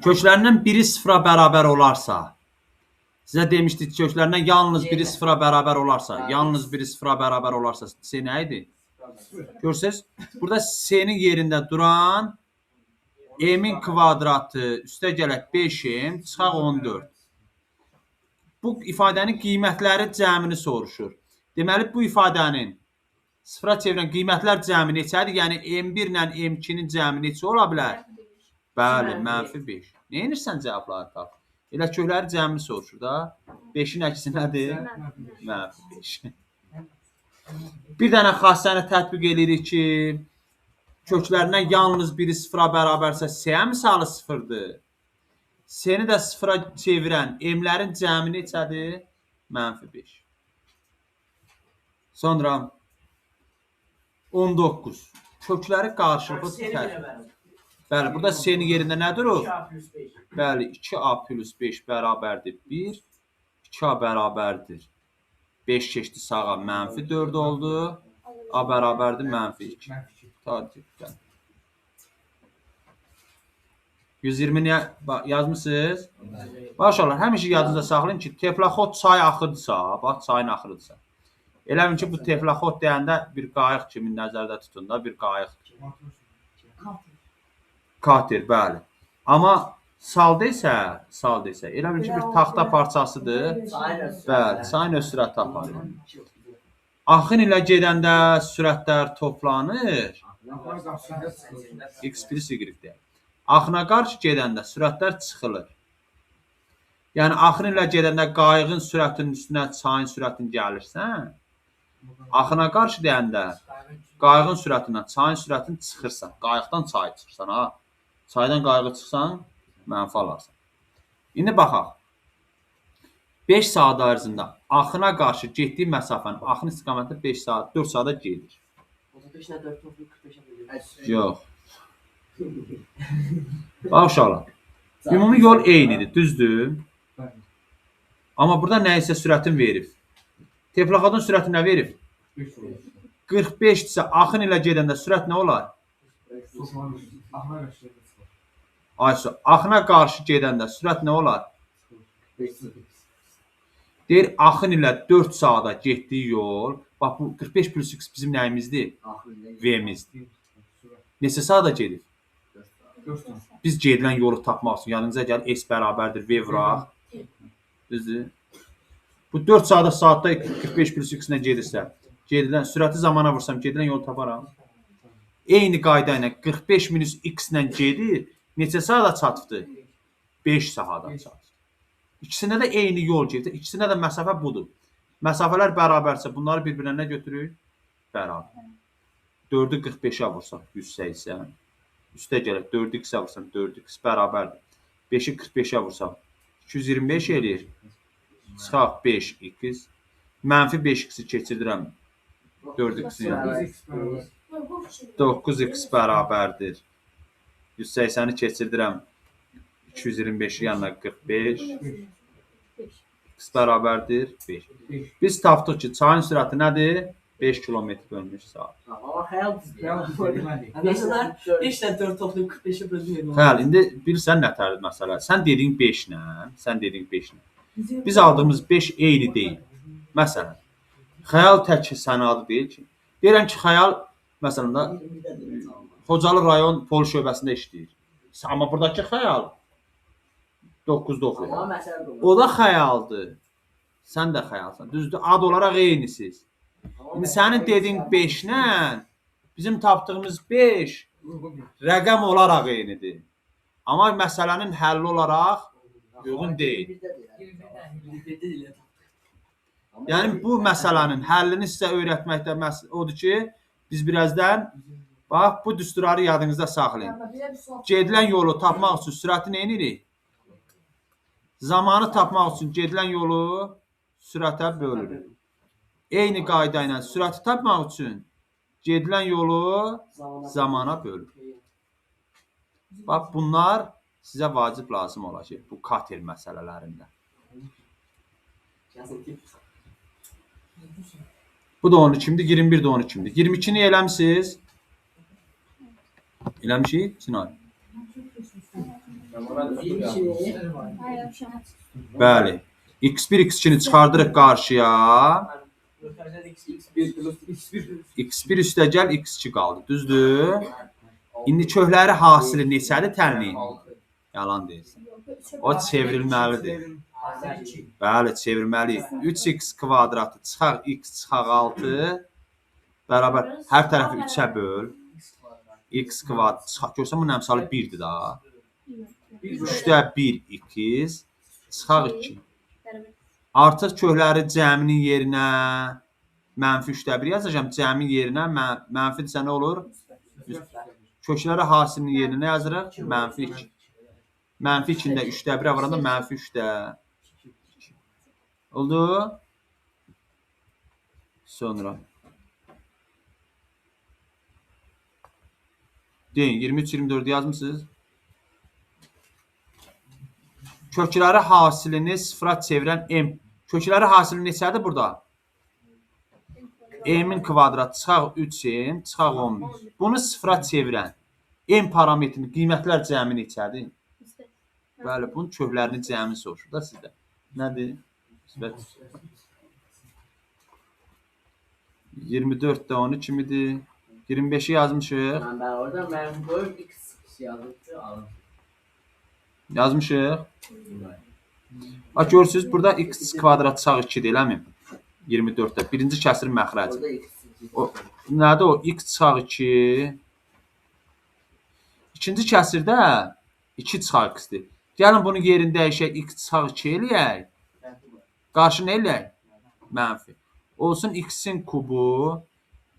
A: Köklərindən biri sıfıra bərabər olarsa, sizə demişdik ki, köklərindən yalnız biri sıfıra bərabər olarsa, yalnız biri sıfıra bərabər olarsa, C nə idi? Görürsünüz? Burada C-nin yerində duran m-in kvadratı üstə gələk 5m, çıxaq 14. Bu ifadənin qiymətləri cəmini soruşur. Deməli, bu ifadənin sıfıra çevirən qiymətlər cəmi neçədir? Yəni, M1 ilə M2-nin cəmi neçə ola bilər? Bəli, mənfi 5. Nə edirsən cavabları tap? Elə kökləri cəmini soruşur da. 5-in əksi nədir? Mənfi 5. Bir dənə xassəni tətbiq edirik ki, köklərindən yalnız biri sıfıra bərabərsə, C misalı sıfırdır. C-ni də sıfıra çevirən M-lərin cəmi neçədir? Mənfi 5. Sonra 19. Kökləri qarşılıqlı tərk. Bəli, burada C-nin yerində nə durur? Bəli, 2A plus 5 bərabərdir 1. 2A bərabərdir. 5 keçdi sağa, mənfi 4 oldu. A bərabərdir mənfi 2. Gəl. 120-ni yazmısınız? Maşallah, həmişə yadınızda saxlayın ki, teplaxod çay axıdırsa, bax, çayın axırıdırsa. Elə bilin ki, bu teplaxod deyəndə bir qayıq kimi nəzərdə tutun da, bir qayıq. Kater, bəli. Amma salda isə, elə bilin ki, bir taxta parçasıdır. Bəli, çayın öz sürəti aparır. Axın ilə gedəndə sürətlər toplanır. X plus Y deyək. Axına qarşı gedəndə sürətlər çıxılır. Yəni, axın ilə gedəndə qayığın sürətinin üstünə çayın sürətini gəlirsən, axına qarşı deyəndə qayığın sürətindən çayın sürətini çıxırsan. Qayıqdan çayı çıxırsan, ha. Çaydan qayığı çıxsan, mənfi alarsan. İndi baxaq. 5 saat ərzində axına qarşı getdiyi məsafənin axın istiqamətində 5 saat, 4 saata gedir. Yox. Bax uşaqlar. Ümumi yol eynidir, düzdür? Amma burada nə isə sürətin verib. Teplaxodun sürəti nə verib? 45-dirsə axın ilə gedəndə sürət nə olar? Aysu, axına qarşı gedəndə sürət nə olar? Deyir, axın ilə 4 saata getdiyi yol, bax bu 45 plus x bizim nəyimizdir? V-mizdir. Neçə saata gedib? Biz gedilən yolu tapmaq üçün yadınıza gəlir, S bərabərdir V vuraq. Düzdür? Bu 4 saata saatda 45 plus x ilə gedirsə, Gedilən sürəti zamana vursam, gedilən yolu taparam. Eyni qayda ilə 45 minus x ilə gedir. Neçə saata çatıbdır? 5 saata çatıbdır. İkisində də eyni yol gedir. İkisində də məsafə budur. Məsafələr bərabərsə bunları bir-birinə nə götürürük? Bərabər. 4-ü 45-ə vursaq 180. Üstə gələk 4-ü x-ə vursam 4x bərabərdir. 5-i 45-ə vursaq 225 eləyir. Çıxaq 5x. Mənfi 5x-i keçirdirəm 4x-in yanına. 9x bərabərdir. 180-i keçirdirəm 225-i yanına 45. X bərabərdir 5. Biz tapdıq ki, çayın sürəti nədir? 5 km bölmüş saat.
B: Amma xəyal düzdür.
C: Məsələn, 5 ilə 4 toplayıb 45-ə bölünür.
A: Xəyal, indi bilirsən nətərdir məsələ? Sən dediyin 5 ilə, sən dediyin 5 ilə. Biz aldığımız 5 eyni deyil. Məsələn, xəyal tək sənadı deyil ki. Deyirəm ki, xəyal məsələn də Xocalı rayon polis şöbəsində işləyir. Amma buradakı xəyal 9-da oxuyur. O da xəyaldır. Sən də xəyalsan. Düzdür, ad olaraq eynisiz. İndi sənin dediyin 5 ilə bizim tapdığımız 5 rəqəm olaraq eynidir. Amma məsələnin həlli olaraq uyğun deyil. Yəni bu məsələnin həllini sizə öyrətməkdə odur ki, biz birazdan bax bu düsturları yadınızda saxlayın. Gedilən yolu tapmaq üçün sürəti nə edirik? Zamanı tapmaq üçün gedilən yolu sürətə bölürük. Eyni qayda ilə sürəti tapmaq üçün gedilən yolu zamana bölürük. Bax bunlar sizə vacib lazım olacaq bu kater məsələlərində. Bu da onun kimdir? 21 də onun kimdir? 22-ni eləmisiniz? Eləmişik, Çinar? Bəli. X1, X2-ni çıxardırıq qarşıya. X1 üstəgəl X2 qaldı. Düzdür? İndi kökləri hasili neçədir tənliyin? Yalan deyirsən. O çevrilməlidir. Bəli, çevirməliyik. 3x kvadratı çıxaq x çıxaq 6 bərabər hər tərəfi 3-ə böl. X kvadrat çıxaq. Görsən bunun əmsalı 1-dir da. 3-də 1 x çıxaq 2. Artıq kökləri cəminin yerinə mənfi 3-də 1 yazacağam. Cəmin yerinə mənfidirsə nə olur? Kökləri hasilinin yerinə nə yazırıq? Mənfi 2. Mənfi 2-ni də 3-də 1-ə vuranda mənfi 3-də 2. Oldu? Sonra. Deyin, 23-24 yazmısınız. Kökləri hasilini sıfıra çevirən m. Kökləri hasili neçədir burada? M-in kvadratı çıxaq 3m, çıxaq 11. Bunu sıfıra çevirən m parametrinin qiymətlər cəmi neçədir? Bəli, bunun köklərinin cəmini soruşur da sizdə. Nədir? Müsbət. 24 də 12 midir? 25-i yazmışıq.
B: Mən orada mənfi qoyub x yazıb ki, alın.
A: Yazmışıq. Bax, görürsünüz, burada x kvadrat çıxaq 2-dir, eləmi? 24-də. Birinci kəsirin məxrəci. O, nədir o? X çıxaq 2. İkinci kəsirdə 2 çıxaq x-dir. Gəlin bunun yerini dəyişək, x çıxaq 2 eləyək. Qarşı nə eləyək? Mənfi. Olsun x-in kubu,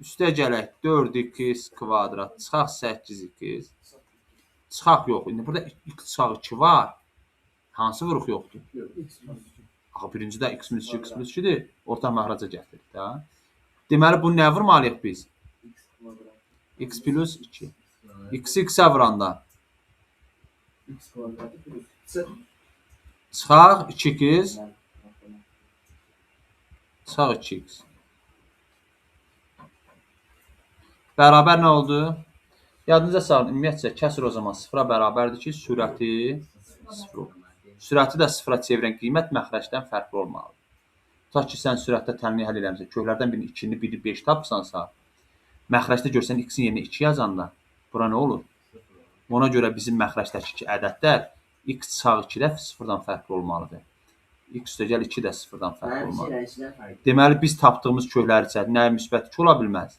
A: üstə gələk 4x kvadrat, çıxaq 8x. Çıxaq yox. İndi burada x çıxaq 2 var. Hansı vuruq yoxdur? Axı birincidə x minus 2, x plus 2-dir. Ortaq məxrəcə gətirir də. Deməli, bunu nə vurmalıyıq biz? X plus 2. X-i x-ə vuranda çıxaq 2x, çıxaq 2x. Bərabər nə oldu? Yadınıza salın, ümumiyyətcə kəsir o zaman sıfıra bərabərdir ki, sürəti sıfır olur. Sürəti də sıfıra çevirən qiymət məxrəcdən fərqli olmalıdır. Tutaq ki, sən sürətdə tənliyi həll eləmirsən, köklərdən birini 2-ni, birini 5 tapsansa, məxrəcdə görsən x-in yerinə 2 yazanda, bura nə olur? Ona görə bizim məxrəcdəki ədədlər x çıxaq 2-də sıfırdan fərqli olmalıdır. X üstəgəl 2 də sıfırdan fərqli
B: Mənfi
A: olmalıdır.
B: ilə 2-dən fərqli.
A: Deməli, biz tapdığımız köklər isə nə müsbət 2 ola bilməz.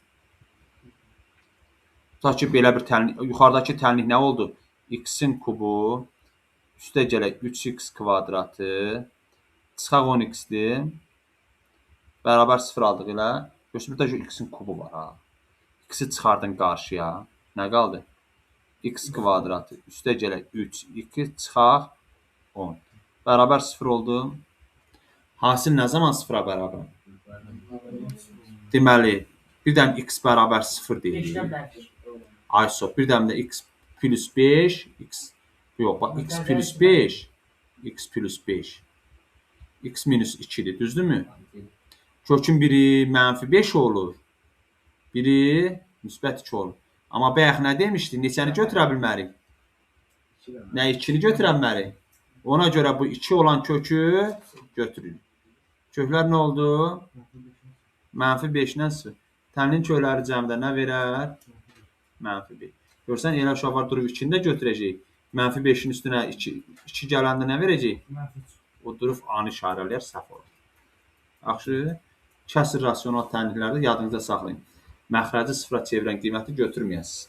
A: Tutaq ki, belə bir tənlik, yuxarıdakı tənlik nə oldu? X-in kubu üstə gələk 3x kvadratı çıxaq 10x-dir. Bərabər 0 aldıq elə. Görürsün, burada x-in kubu var ha. X-i çıxardın qarşıya. Nə qaldı? X kvadratı üstə gələk 3, 2 çıxaq 10. Bərabər 0 oldu. Hasil nə zaman 0-a bərabər? Deməli, bir dənə x bərabər 0 deyirik. Ay sof, bir dənə də x plus 5, x yox, bax x plus 5, x plus 5. X minus 2-dir, düzdürmü? Kökün biri mənfi 5 olur, biri müsbət 2 olur. Amma bayaq nə demişdik? Neçəni götürə bilmərik? Nə 2-ni götürə bilmərik? Ona görə bu 2 olan kökü götürürük. Köklər nə oldu? Mənfi 5 ilə 0. Tənlin kökləri cəmdə nə verər? Mənfi 5. Görsən, elə uşaq var, durub 2-ni də götürəcək. Mənfi 5-in üstünə 2 gələndə nə verəcək? O durub A-nı işarələyər, səhv olur. Yaxşı, kəsir rasional tənliklərdə yadınızda saxlayın. Məxrəci sıfıra çevirən qiyməti götürməyəsiniz.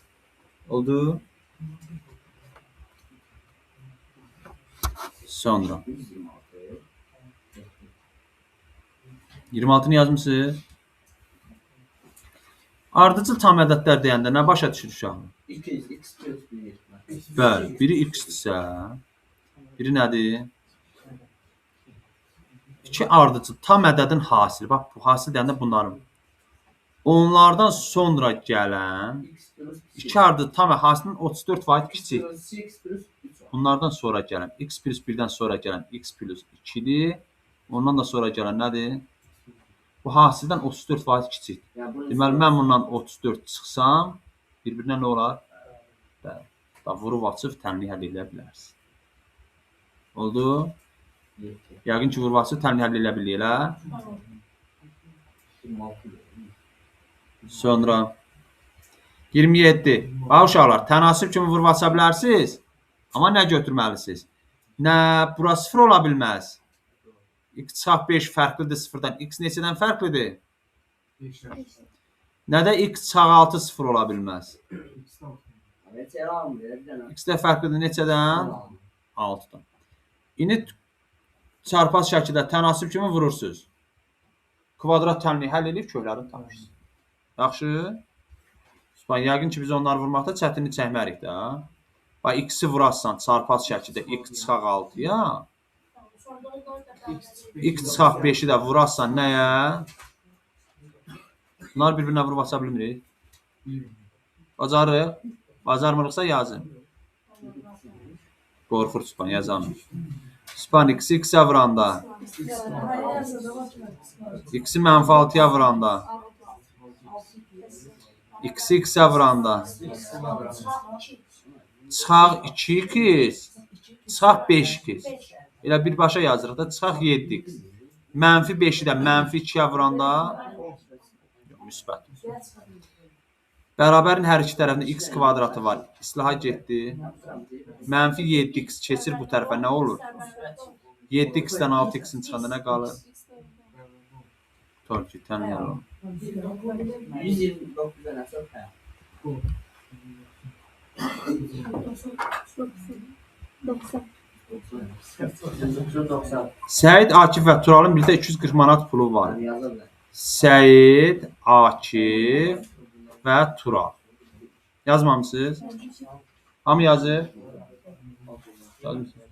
A: Oldu? Sonra. 26-nı yazmısınız? Ardıcıl tam ədədlər deyəndə nə başa düşür uşaqlar?
B: 2, x plus 1.
A: Bəli, biri x-dirsə, biri nədir? İki ardıcıl tam ədədin hasili. Bax, bu hasil deyəndə bunların. Onlardan sonra gələn iki ardıcıl tam hasilinin 34% kiçik. Bunlardan sonra gələn x plus 1-dən sonra gələn x plus 2-dir. Ondan da sonra gələn nədir? Bu hasildən 34% kiçik. Deməli, mən bundan 34 çıxsam, bir-birinə nə olar? Bəli. Da vurub açıb tənlik həll edə bilərsiniz. Oldu? Yəqin ki, vurub açıb tənlik həll edə bilirik, elə? Sonra 27. Bax, uşaqlar, tənasüb kimi vurub aça bilərsiniz. Amma nə götürməlisiniz? Nə, bura 0 ola bilməz. X çıxaq 5 fərqlidir 0-dan. X neçədən fərqlidir? Nə də x çıxaq 6 0 ola bilməz. X də fərqlidir neçədən? 6-dan. İndi çarpaz şəkildə tənasüb kimi vurursunuz. Kvadrat tənliyi həll edib köklərini tapırsınız. Yaxşı? Yəqin ki, biz onları vurmaqda çətinlik çəkmərik də. Bax, x-i vurarsan çarpaz şəkildə x çıxaq 6-ya. X çıxaq 5-i də vurarsan nəyə? Bunlar bir-birinə vurub aça bilmirik. Bacarırıq? Bacarmırıqsa yazın. Qorxur Sübhan, yazamır. Sübhan x-i x-ə vuranda, x-i mənfi 6-ya vuranda, x-i x-ə vuranda, çıxaq 2x, çıxaq 5x. Elə birbaşa yazırıq da, çıxaq 7x. Mənfi 5-i də mənfi 2-yə vuranda, müsbət. Bərabərin hər iki tərəfində x kvadratı var. İslaha getdi. Mənfi 7x keçir bu tərəfə. Nə olur? 7x-dən 6x-in çıxanda nə qalır? Tutar ki, tənlik olur.
B: 129 dənəsi hə.
G: 90.
B: 90.
A: Səid, Akif və Turalın birlikdə 240 manat pulu var. Səid, Akif və Tural. Yazmamısınız? Hamı yazır? Yazmısınız.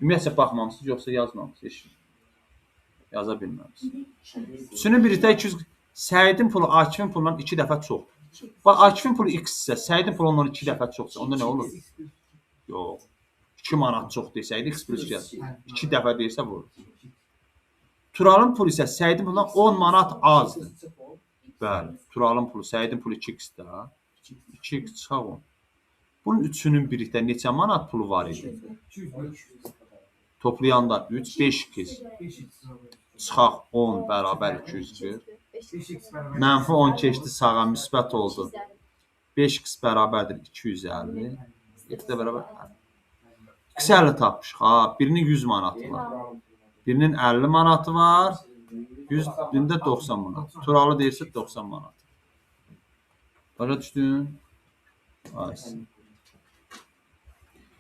A: Ümumiyyətcə baxmamısınız, yoxsa yazmamısınız? Heç yaza bilməmisiniz. Üçünün birlikdə 200... Səidin pulu Akifin pulundan 2 dəfə çoxdur. Bax, Akifin pulu x isə, Səidin pulu ondan 2 dəfə çoxsa, onda nə olur? Yox. 2 manat çox desəydi, x plus 2. 2 dəfə deyirsə vurur. Turalın pulu isə Səidin pulundan 10 manat azdır. Bəli, Turalın pulu, Səidin pulu 2x-dir. 2x çıxaq 10. Bunun üçünün birlikdə neçə manat pulu var idi? Toplayanda 3, 5x çıxaq 10 bərabər 240. Mənfi 10 keçdi sağa, müsbət oldu. 5x bərabərdir 250. X də bərabər 50. X 50 tapmışıq ha. Birinin 100 manatı var. Birinin 50 manatı var, 100, birində 90 manat. Turalı deyirsə 90 manat. Başa düşdün? Ay.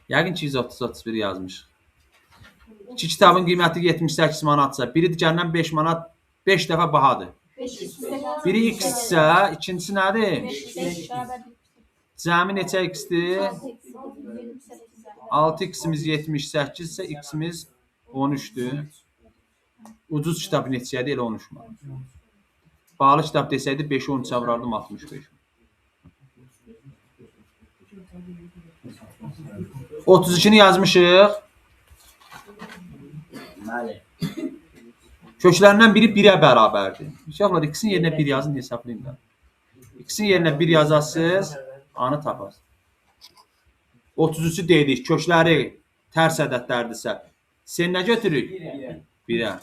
A: Yəqin ki 130-31 yazmışıq. İki kitabın qiyməti 78 manatsa, biri digərindən 5 manat 5 dəfə bahadır. Biri x isə, ikincisi nədir? Cəmi neçə x-dir? 6x-imiz 78 isə x-imiz 13-dür. Ucuz kitab neçəyədir? Elə 13 manat. Bahalı kitab desəydi 5-i 13-ə vurardım 65. 32-ni yazmışıq.
B: Bəli.
A: Köklərindən biri 1-ə bərabərdir. Uşaqlar, x-in yerinə 1 yazın, hesablayın da. X-in yerinə 1 yazasınız, A-nı taparsınız. 33-ü dedik, kökləri tərs ədədlərdirsə, sen nə götürürük? 1-ə.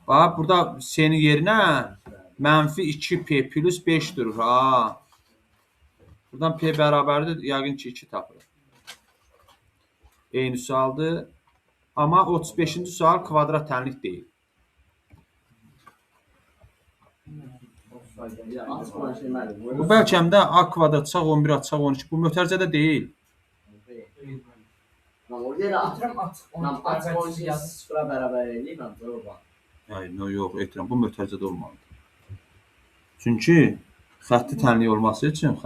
A: Bax, burada senin yerinə mənfi 2p plus 5 durur. Ha. Buradan p bərabərdir, yəqin ki 2 tapırıq. Eyni sualdır. Amma 35-ci sual kvadrat tənlik deyil. Bu bəlkə də a kvadrat çıxaq 11, a çıxaq 12. Bu mötərizədə deyil.
B: Mən açıq 12 yazı 0-a bərabər eləyib, mən cavab var.
A: Hayır, yox, etirəm. Bu mötərizədə olmalıdır. Çünki xətti tənlik olması üçün,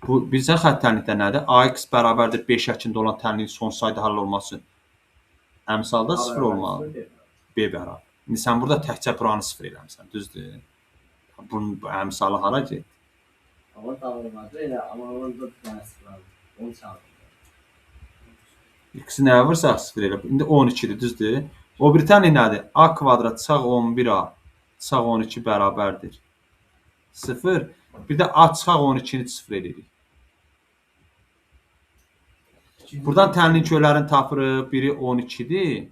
A: Bu bilirsən xətt tənlikdə nədir? AX bərabərdir 5 şəklində olan tənliyin son sayda həll olması üçün əmsalda 0 olmalıdır. B bərabər. İndi sən burada təkcə buranı 0 eləmisən, düzdür? Bunun bu əmsalı hara getdi?
B: Amma dağılmadı elə, amma orada bir dənə 0 aldım. Onu çağırdım.
A: X-i nəyə vursaq 0 elə. İndi 12-dir, düzdür? O biri tənlik nədir? A kvadrat çıxaq 11A çıxaq 12 bərabərdir 0. Bir də A çıxaq 12-ni 0 eləyirik. Buradan tənliyin köklərini tapırıq. Biri 12-dir,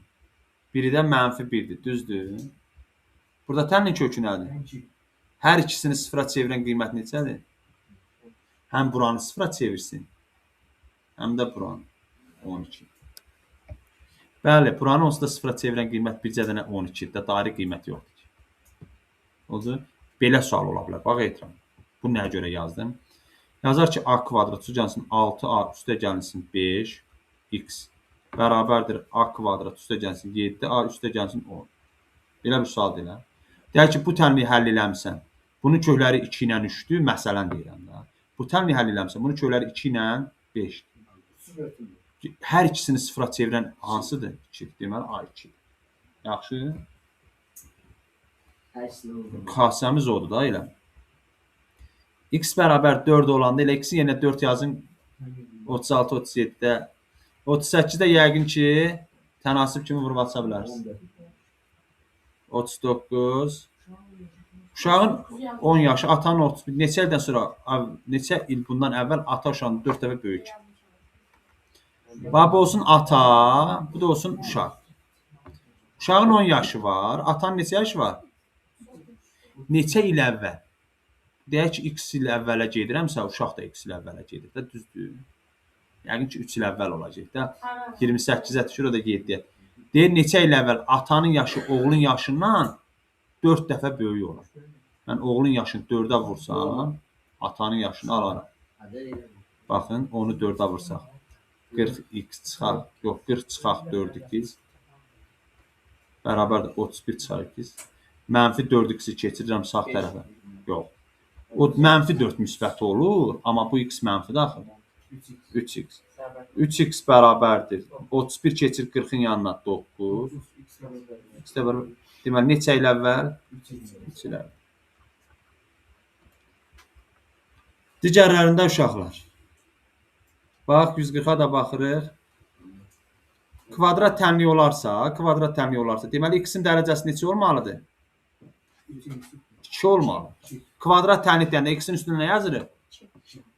A: biri də mənfi 1-dir, düzdür? Burada tənliyin kökü nədir? Hər ikisini sıfıra çevirən qiymət neçədir? Həm buranı sıfıra çevirsin, həm də buranı. 12. Bəli, buranı onsuz da sıfıra çevirən qiymət bircə dənə 12-dir də, dairə qiymət yoxdur ki. Oldu? Belə sual ola bilər. Bax, etirəm. Bu nəyə görə yazdım? Yazar ki, a kvadrat üstə gəlsin 6a üstə gəlsin 5 x bərabərdir a kvadrat üstə gəlsin 7a üstə gəlsin 10. Belə bir sual deyil, hə? Deyək ki, bu tənliyi həll eləmisən. Bunun kökləri 2 ilə 3-dür, məsələn deyirəm də. Bu tənliyi həll eləmisən. Bunun kökləri 2 ilə 5-dir. Hər ikisini sıfıra çevirən hansıdır? 2. Deməli, A2. Yaxşı. Xassəmiz odur da elə. X bərabər 4 olanda elə x-in yerinə 4 yazın. 36, 37-də. 38-də yəqin ki, tənasib kimi vurub aça bilərsiniz. 39. Uşağın 10 yaşı, atanın 31. Neçə ildən sonra, neçə il bundan əvvəl ata uşağın 4 dəfə böyük. Bax, bu olsun ata, bu da olsun uşaq. Uşağın 10 yaşı var, atanın neçə yaşı var? Neçə il əvvəl? Deyək ki, x il əvvələ gedirəmsə, uşaq da x il əvvələ gedir də, düzdür? Yəqin ki, 3 il əvvəl olacaq da. 28-ə düşür, o da 7-yə. Deyir, neçə il əvvəl atanın yaşı oğlun yaşından 4 dəfə böyük olar. Mən oğlun yaşını 4-ə vursam, atanın yaşını alaram. Baxın, onu 4-ə vursaq. 40x çıxaq, yox, 40 çıxaq 4x bərabərdir 31 çıxaq x. Mənfi 4x-i keçirirəm sağ tərəfə. Yox. O mənfi 4 müsbət olur, amma bu x mənfidir axı. 3x. 3x bərabərdir. 31 keçir 40-ın yanına 9. X də bərabər. Deməli, neçə il əvvəl? 3 il əvvəl. Digərlərində uşaqlar. Bax, 140-a da baxırıq. Kvadrat tənlik olarsa, deməli, x-in dərəcəsi neçə olmalıdır? 2 olmalı. Kvadrat tənlik deyəndə x-in üstünə nə yazırıq?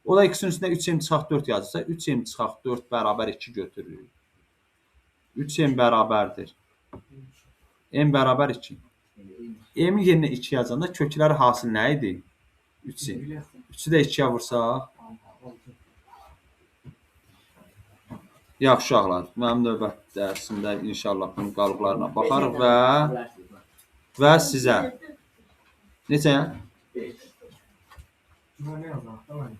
A: O da x-in üstünə 3m çıxaq 4 yazırsa, 3m çıxaq 4 bərabər 2 götürürük. 3m bərabərdir. M bərabər 2. M-in yerinə 2 yazanda kökləri hasil nə idi? 3m. 3-ü də 2-yə vursaq. Yaxşı uşaqlar, mənim növbəti dərsimdə inşallah bunun qalıqlarına baxarıq və sizə. Neçə?
E: Buna nə yazaq da mən?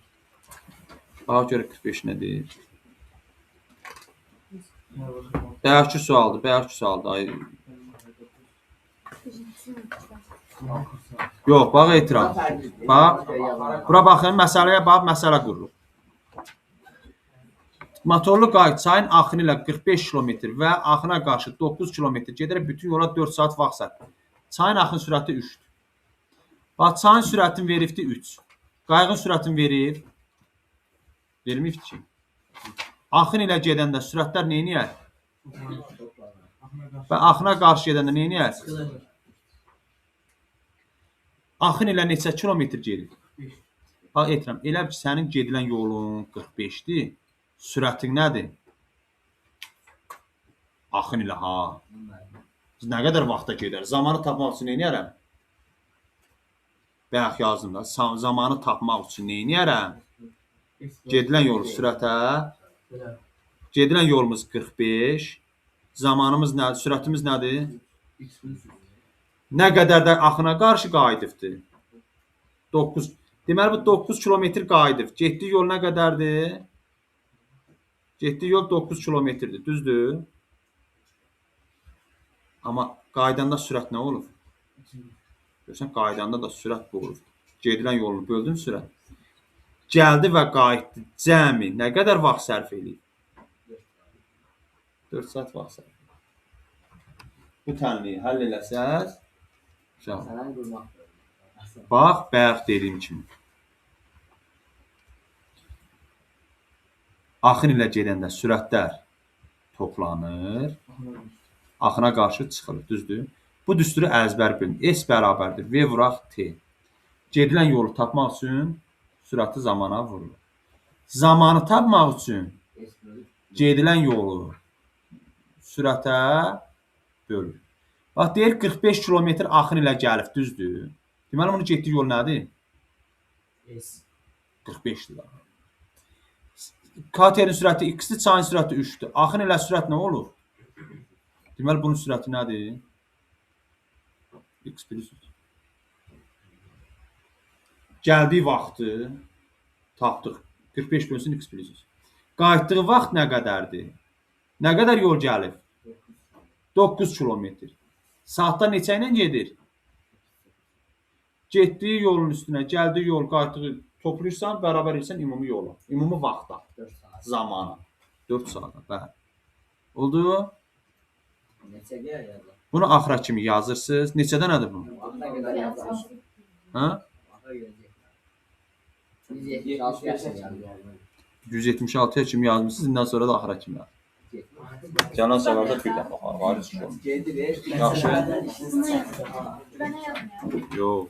A: Bax görə 45 nə deyir. Bayaqki sualdır, bayaqki sualdır. Ay. Yox, bax etiraz. Bax, bura baxın, məsələyə bax, məsələ qururuq. Motorlu qayıq çayın axını ilə 45 km və axına qarşı 9 km gedərək bütün yola 4 saat vaxt sərf edir. Çayın axın sürəti 3-dür. Bax, çayın sürətini veribdir 3. Qayığın sürətini verib. Verməyibdir ki. Axın ilə gedəndə sürətlər neyniyər? Və axına qarşı gedəndə neyniyər? Axın ilə neçə kilometr gedir? Bax, etirəm. Elə ki, sənin gedilən yolun 45-dir. Sürətin nədir? Axın ilə, ha. Nə qədər vaxta gedər? Zamanı tapmaq üçün neyniyərəm? Bayaq yazdım da. Zamanı tapmaq üçün neyniyərəm? Gedilən yolu sürətə. Gedilən yolumuz 45. Zamanımız nədir? Sürətimiz nədir? Nə qədər də axına qarşı qayıdıbdır? 9. Deməli, bu 9 kilometr qayıdıb. Getdiyi yol nə qədərdir? Getdiyi yol 9 kilometrdir, düzdür? Amma qaydanda sürət nə olub? Görürsən, qaydanda da sürət bu olub. Gedilən yolunu böldün sürət. Gəldi və qayıtdı. Cəmi nə qədər vaxt sərf eləyib? 4 saat vaxt sərf eləyib. Bu tənliyi həll eləsəz, bax, bayaq dediyim kimi. Axın ilə gedəndə sürətlər toplanır, axına qarşı çıxılır, düzdür? Bu düsturu əzbər bilin. S bərabərdir V vuraq T. Gedilən yolu tapmaq üçün sürəti zamana vurulur. Zamanı tapmaq üçün gedilən yolu sürətə bölür. Bax, deyir 45 kilometr axın ilə gəlib, düzdür? Deməli, bunun getdiyi yol nədir?
F: S.
A: 45-dir. Katerin sürəti x-dir, çayın sürəti 3-dür. Axın ilə sürət nə olur? Deməli, bunun sürəti nədir? X plus 3. Gəldiyi vaxtı tapdıq. 45 bölünsün x plus 3. Qayıtdığı vaxt nə qədərdir? Nə qədər yol gəlib? 9 kilometr. Saatda neçə ilə gedir? Getdiyi yolun üstünə, gəldiyi yol, qayıtdığı toplayırsan, bərabər edirsən ümumi yola, ümumi vaxta, zamana. 4 saata, bəli. Oldu?
B: Neçə gəlir yazır?
A: Bunu axıra kimi yazırsınız. Neçə dənədir bu?
B: Axıra qədər yazır.
A: Hə?
B: Axıra gələcək.
A: 176-ya kimi yazmısınız, indən sonra da axıra kimi yazın. Gələn səfərdə bir də baxarıq, ayrı çıxır. Yaxşı.
D: Mənə yazmayaq.
A: Yox.